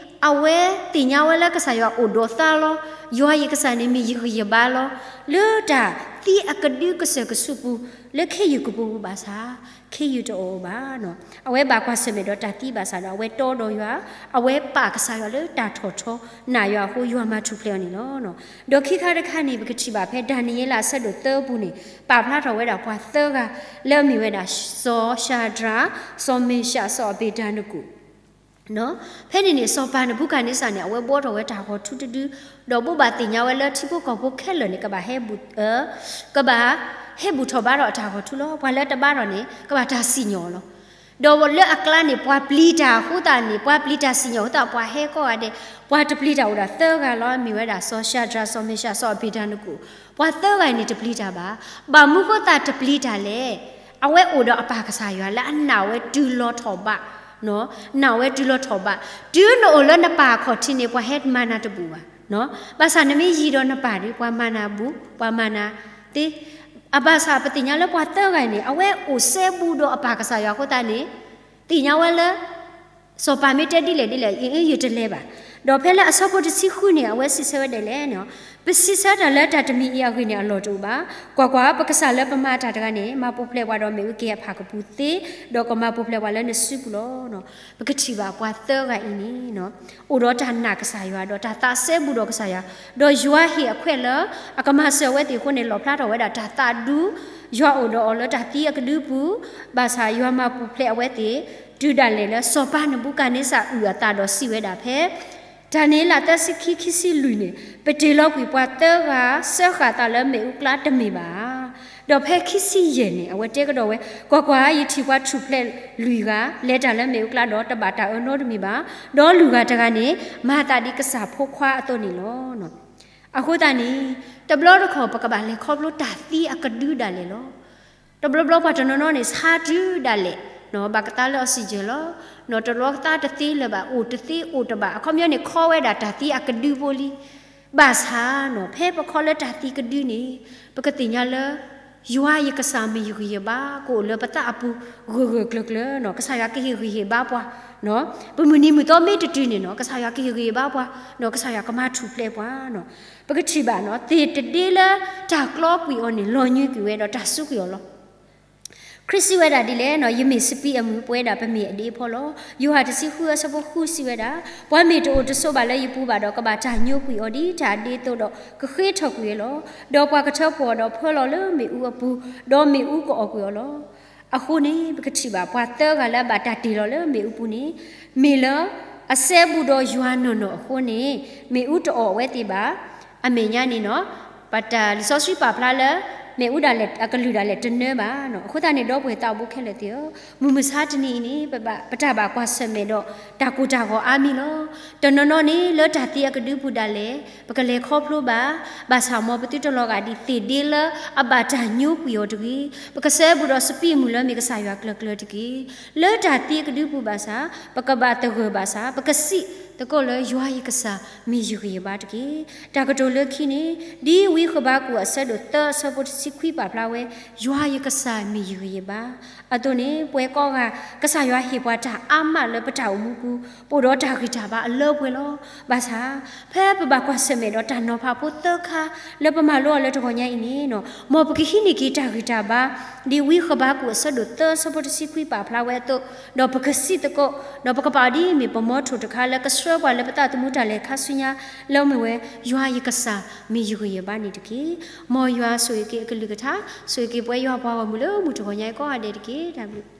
အဝဲသ့ၣ်ညါဝဲလၢကစၢ်ယွၤအိၣ်ဒီးသါလီၤ. ယွၤယကစၢ်န့ၣ်မ့ၢ်ယဂံၢ်ယဘါလီၤ. လၢတၢ်သံအကဒုကစၢၢ်ကဆူးပူၤ လၢခ့ယုၢ်ကပိာ်ပူၤဘၣ်ဆၣ် ခ့ယုၢ်တအီၣ်အီၤဘၣ်. အဝဲဘၣ်ကွၢ်ဆၢၣ်မဲာ်ဒီးတၢ်သံဘၣ်ဆၣ်ဒီး အဝဲတီဒီးယွၤ, အဝဲပာ်ကစၢ်ယွၤလၢတၢ်ထီၣ်ထီ နာ်ယွၤအဃိ ယွၤမၤထူၣ်ဖျဲးအီၤန့ၣ်လီၤ. ဒီးခံခါတခါန့ၣ် ပကထံၣ်ဘၣ်ဖဲဒၤနံးယ့လးအဆၢဒိၣ်သၢအပူၤန့ၣ် ပာ်ဖျါထီၣ်ဝဲဒၣ်ပှၤသၢဂၤ လၢအမ့ၢ်ဝဲဒၣ် စီၤၡၤဒြး, စီၤမ့ၡး, စီၤအဘ့းနကိၣ် ဖဲန့ၣ်န့ၣ် စီၤပၤနဘူၤခၣ်နံစၢ်န့ၣ် အဝဲဘှီထီၣ်ဝဲတၢ်ဂီၤထူတဒု, ဒီးဘိးဘၣ်သ့ၣ်ညါဝဲလၢထံဖိကီၢ်ဖိခဲလၢာ်န့ၣ် ကဘၣ်ဟဲဘူး, ကဘၣ်ဟဲဘူၣ်ထီၣ်ဘါထီၣ်အတၢ်ဂီၤထူလီၤ. ပှၤလၢတဘါထီၣ်န့ၣ် ကဘၣ်တၢ်စံၣ်ညီၣ်လီၤ. ဒီးလၢအကျါန့ၣ် ပှၤပျံၤတၢ်အဃိသတးန့ၣ် ပှၤပျံၤတၢ်စံၣ်ညီၣ်အဃိသတး ပှၤဟဲကိးဂၤဒဲး, ပှၤတပျံၤတၢ်အိၣ်ဒၣ်သၢဂၤလီၤ. မ့ၢ်ဝဲဒၣ် စီၤၡၤဒြး, စီၤမ့ၡး, စီၤအဘ့းနကိၣ်, ပှၤသၢဂၤအံၤန့ၣ်တပျံၤတၢ်ဘၣ်. ဘၣ်မနုၤအဃိသတးတပျံၤတၢ်လဲၣ်. အဝဲအိၣ်ဒီးအပၢ်ကစၢ်ယွၤလၢအနာ်ဝဲတုၤလီၤထီၣ်ဘး, နာ်ဝဲတုၤလီၤထီၣ်ဘး, တုၤနအိၣ်လၢနပၢ်အခီၣ်ထံးန့ၣ် ပှၤဟဲမၤနၤတဘူၣ်ဘၣ်. ဘၣ်ဆၣ်နမ့ၢ်ယံၤဒီးနပၢ်ဒီး ပှၤမၤနၤဘူၣ်, ပှၤမၤနၤသ့. အဘၣ်ဆၣ်ပသ့ၣ်ညါလၢပှၤသၢဂၤအံၤန့ၣ် အဝဲအိၣ်စဲဘူးဒီးအပၢ်ကစၢ်ယွၤအဃိသတးန့ၣ် သ့ၣ်ညါဝဲလၢ စီၤပၤမ့ၢ်တဲဒ်လဲၣ်ဒ်လဲၣ် ယတလဲၤဘၣ်. ဒီးဖဲလၢအဆၢဖိတဆံဃုန့ၣ် အဝဲစံးဆၢဝဲဒ်လဲၣ်န့ၣ်, ပစံးဆၢတၢ်လၢတၢ်တမံၤအံၤအဂ့ၢ်န့ၣ် အလီၢ်တအိၣ်ဘၣ်. ကွၢ်ကွၢ်, ပကစၢ်လၢပမၤတၢ်တဂၤန့ၣ် မၤပူၤဖျဲးပှၤဒီးမ့ၣ်အူက့ၤအဖၣ်ကပူၤသ့, ဒီးကမၤပူၤဖျဲးပှၤလၢနစုပူၤလီၤ. ပကထံၣ်ဘၣ်ပှၤသၢဂၤအံၤန့ၣ် အိၣ်ဒီးတၢ်နာ်ကစၢ်ယွၤ ဒီးတၢ်သးစဲဘူးဒီးကစၢ်ယွၤ, ဒီးယွၤဟ့ၣ်အခွဲးလၢ အကမၤစၢၤအဝဲသ့ၣ်အဃိန့ၣ် လီၣ်ဖျါထီၣ်ဝဲဒၣ်တၢ်သးဒူ, ယွၤအိၣ်ဒီးအီၤလၢတၢ်သံအကဒုပူၤ, ဘၣ်ဆၣ်ယွၤမၤပူၤဖျဲးအဝဲသ့ၣ် တုၤဒၣ်လဲာ်လၢစီၤပၤနဘူၤခၣ်နံစၢ်အုၣ်အသးဒီးစံးဝဲဒၣ်ဖဲ ဒၤနံးယ့လးသၢဆံခံ ခံဆံလွံၢ်န့ၣ်, ပတ့ၢ်လီၤကွံာ်ပှၤသၢဂၤ စၢဃာ်သးလၢမ့ၣ်အူကျါတမ့ၢ်ဘၣ်ဧါ. ဒီးဖဲခံဆံယဲၢ်န့ၣ် အဝဲတဲကဒီးဝဲ, ကွၢ်ကွၢ်, ယထံၣ်ပှၤထူၣ်ဖျဲးလွံၢ်ဂၤ လဲၤတၢ်လၢမ့ၣ်အူကျါဒီး တဘၣ်တၢ်အၢနီတမံၤဘၣ်. ဒီးလွံၢ်ဂၤတဂၤန့ၣ် မၤသးဒ်ကစၢ်ဖိခွါအသိးန့ၣ်လီၤ. အဃိသတးန့ၣ် တဘျီတခီၣ် ပကဘၣ်လဲၤခီဖျိတၢ်သံအကဒုဒၣ်လဲာ်လီၤ. တဘျီဘျီပှၤတနီၤနီၤန့ၣ် ဆါတုၤဒၣ်လဲာ်, ဘၣ်ကသါလၢအီးစံၣ်ကၢၣ်လီၤ. တလီၤကသါတသ့လၢၤဘၣ်, အိၣ်တသ့အိၣ်တဘၣ်, အခီပညီန့ၣ် ခီဝဲဒၣ်တၢ်သံအကဒုဖိလံ. ဘၣ်ဆၣ်နီၤ ဖဲပခီလၢတၢ်သံကဒုန့ၣ် ပကသ့ၣ်ညါလၢ ယွၤယကစၢ်မ့ၢ်ယဂံၢ်ယဘါ ကအိၣ်လၢပသးအပူၤ ဂၢၢ်ဂၢၢ်ကျၢၤကျၢၤနီၤ, ကစၢ်ယွၤကဟ့ၣ်ဂံၢ်ဟ့ၣ်ဘါပှၤ, ပမုၢ်နံၤမုၢ်သီမ့ၢ်တတုၤန့ၣ်နီၤ ကစၢ်ယွၤကဟ့ၣ်ဂံၢ်ဟ့ၣ်ဘါပှၤ, ကစၢ်ယွၤကမၤထူၣ်ဖျဲးပှၤနီၤ. ပကထံၣ်ဘၣ်နီၤ သ့ၣ်တဒ့လၢတၢ်ကျီကွံာ်အီၤန့ၣ် လီၤညွံးကွံာ်ဝဲဒီးတၢ်စူးကွံာ်အီၤလီၤ. ခရံာ်စံးဝဲဒၣ်ဒ်လဲၣ်နီၤ, ယမ့ၢ်စပံးအမုၢ် ပဝဲဒၣ်ပမ့ၢ်အဒ့အဖီလီၤ. ယိၤဟၣ်တဆံဃုအဆၢဖိဃုစံးဝဲဒၣ်, ပှၤမ့ၢ်တအိၣ်တဆိးဘၣ်လၢယပူၤဘၣ်ဒီး ကဘၣ်တၢ်ညိကွံာ်အီၤဒ်တၢ်အဒ့အသိးဒီး ကဃ့ထီၣ်ကွံာ်ဝဲလီၤ. ဒီးပှၤကထၢဖှီၣ်အီၤဒီးဖၢလီၤလၢမ့ၣ်အူအပူၤ, ဒီးမ့ၣ်အူကအီၣ်ကွံာ်အီၤလီၤ. အဃိန့ၣ် ပကထံၣ်ဘၣ်ပှၤသၢဂၤလၢအဘၣ်တၢ်တ့ၢ်လီၤလၢမ့ၣ်အူပူၤန့ၣ် မ့ၢ်လၢအစဲဘူးဒီးယွၤနီၢ်နီၢ်အဃိန့ၣ် မ့ၣ်အူတအီၣ်ဝဲသ့ၣ်ဘၣ်. အမဲာ်ညါန့ၣ်နီၤ ပတၢ်လံာ်စီဆှံပာ်ဖျါလၢ မ့ၣ်အူဒၣ်လဲာ်အကလုၢ်ဒၣ်လဲာ်တနၢဘၣ်နီၤ. အဃိသတးန့ၣ် ဒီပုၢ်ဝဲၢ်သးအိၣ်ဖိခဲလၢာ်သ့ၣ်ဧၢ, မုၢ်မဆါတနံၤအံၤန့ၣ် ပဘၣ် ပတၢ်ဘၣ်ကွၢ်ဆၢၣ်မဲာ်ဒီး တၢ်ကိၢ်တၢ်ဂီၤအါမံၤလီၤ. တနီၤနီၤန့ၣ် လၢတၢ်သံအကဒုပူၤဒၣ်လဲာ် ပကလဲၤခီဖျိဘၣ်, ဘၣ်ဆၣ်မ်ပသုတလီၤဂာ်ဒံးသ့ၣ်ဒ့လၢအဘၣ်တၢ်ညိကွံာ်အီၤတဂ့ၤ. ပကစဲဘူးဒီးစပံးမုၢ်လၢမ့ၢ်ကစၢ်ယွၤကျၢၤကျၢၤတက့ၢ်. လၢတၢ်သံအကဒုပူၤဘၣ်ဆၣ် ပကဘၣ်သဂၢၢ်ဘၣ်ဆၣ် ပကစံးသကိးလၢယွၤယကစၢ်မ့ၢ်ယဂံၢ်ယဘါတက့ၢ်. တၢ်ကတိၤလၢခံန့ၣ် ဒ်ဝံဃဘးကူာ်အဆၢဒိၣ်သၢအဆၢဖိတဆံခွံပာ်ဖျါဝဲ ယွၤယကစၢ်မ့ၢ်ယဂံၢ်ယဘါ အသိးန့ၣ် ပဝဲကိးဂၤ ကစၢ်ယွၤဟ့ၣ်ပှၤတၢ်အါမးလၢပတၢ်အိၣ်မူပူၤ ပအိၣ်ဒီးတၢ်ဂံၢ်တၢ်ဘါအလၢပှဲၤလီၤ. ဘၣ်ဆၣ် ဖဲပဘၣ်ကွၢ်ဆၢၣ်မဲာ်ဒီးတၢ်နီၤဖးဖိသၢခါ လၢပမၤလိအီၤလၢတဂီၤညါအံၤန့ၣ်နီၤ မ်ပကဟံးန့ၢ်က့ၤတၢ်ဂံၢ်တၢ်ဘါ ဒ်ဝံဃဘးကူာ်အဆၢဒိၣ်သၢအဆၢဖိတဆံခွံပာ်ဖျါဝဲအသိး ဒီးပကစံးသကိး ဒီးပကပာ်အီၤဒ်အမ့ၢ်ပမီထိၣ်တခါလၢကဆှၢပှၤလၢပသးသမူတၢ်လဲၤခါဆူညါ လၢအမ့ၢ်ဝဲ ယွၤယကစၢ်မ့ၢ်ယဂံၢ်ယဘါန့ၣ်တက့ၢ်. မ်ယွၤဆိၣ်ဂ့ၤက့ၤအကလုၢ်ကထါ ဆိၣ်ဂ့ၤက့ၤပဝဲယွၤပှၤဂီၢ်မုၢ်လၢမုၢ်တဂီၤညါအံၤကိးဂၤဒဲးတက့ၢ်. တၢ်ဘျုး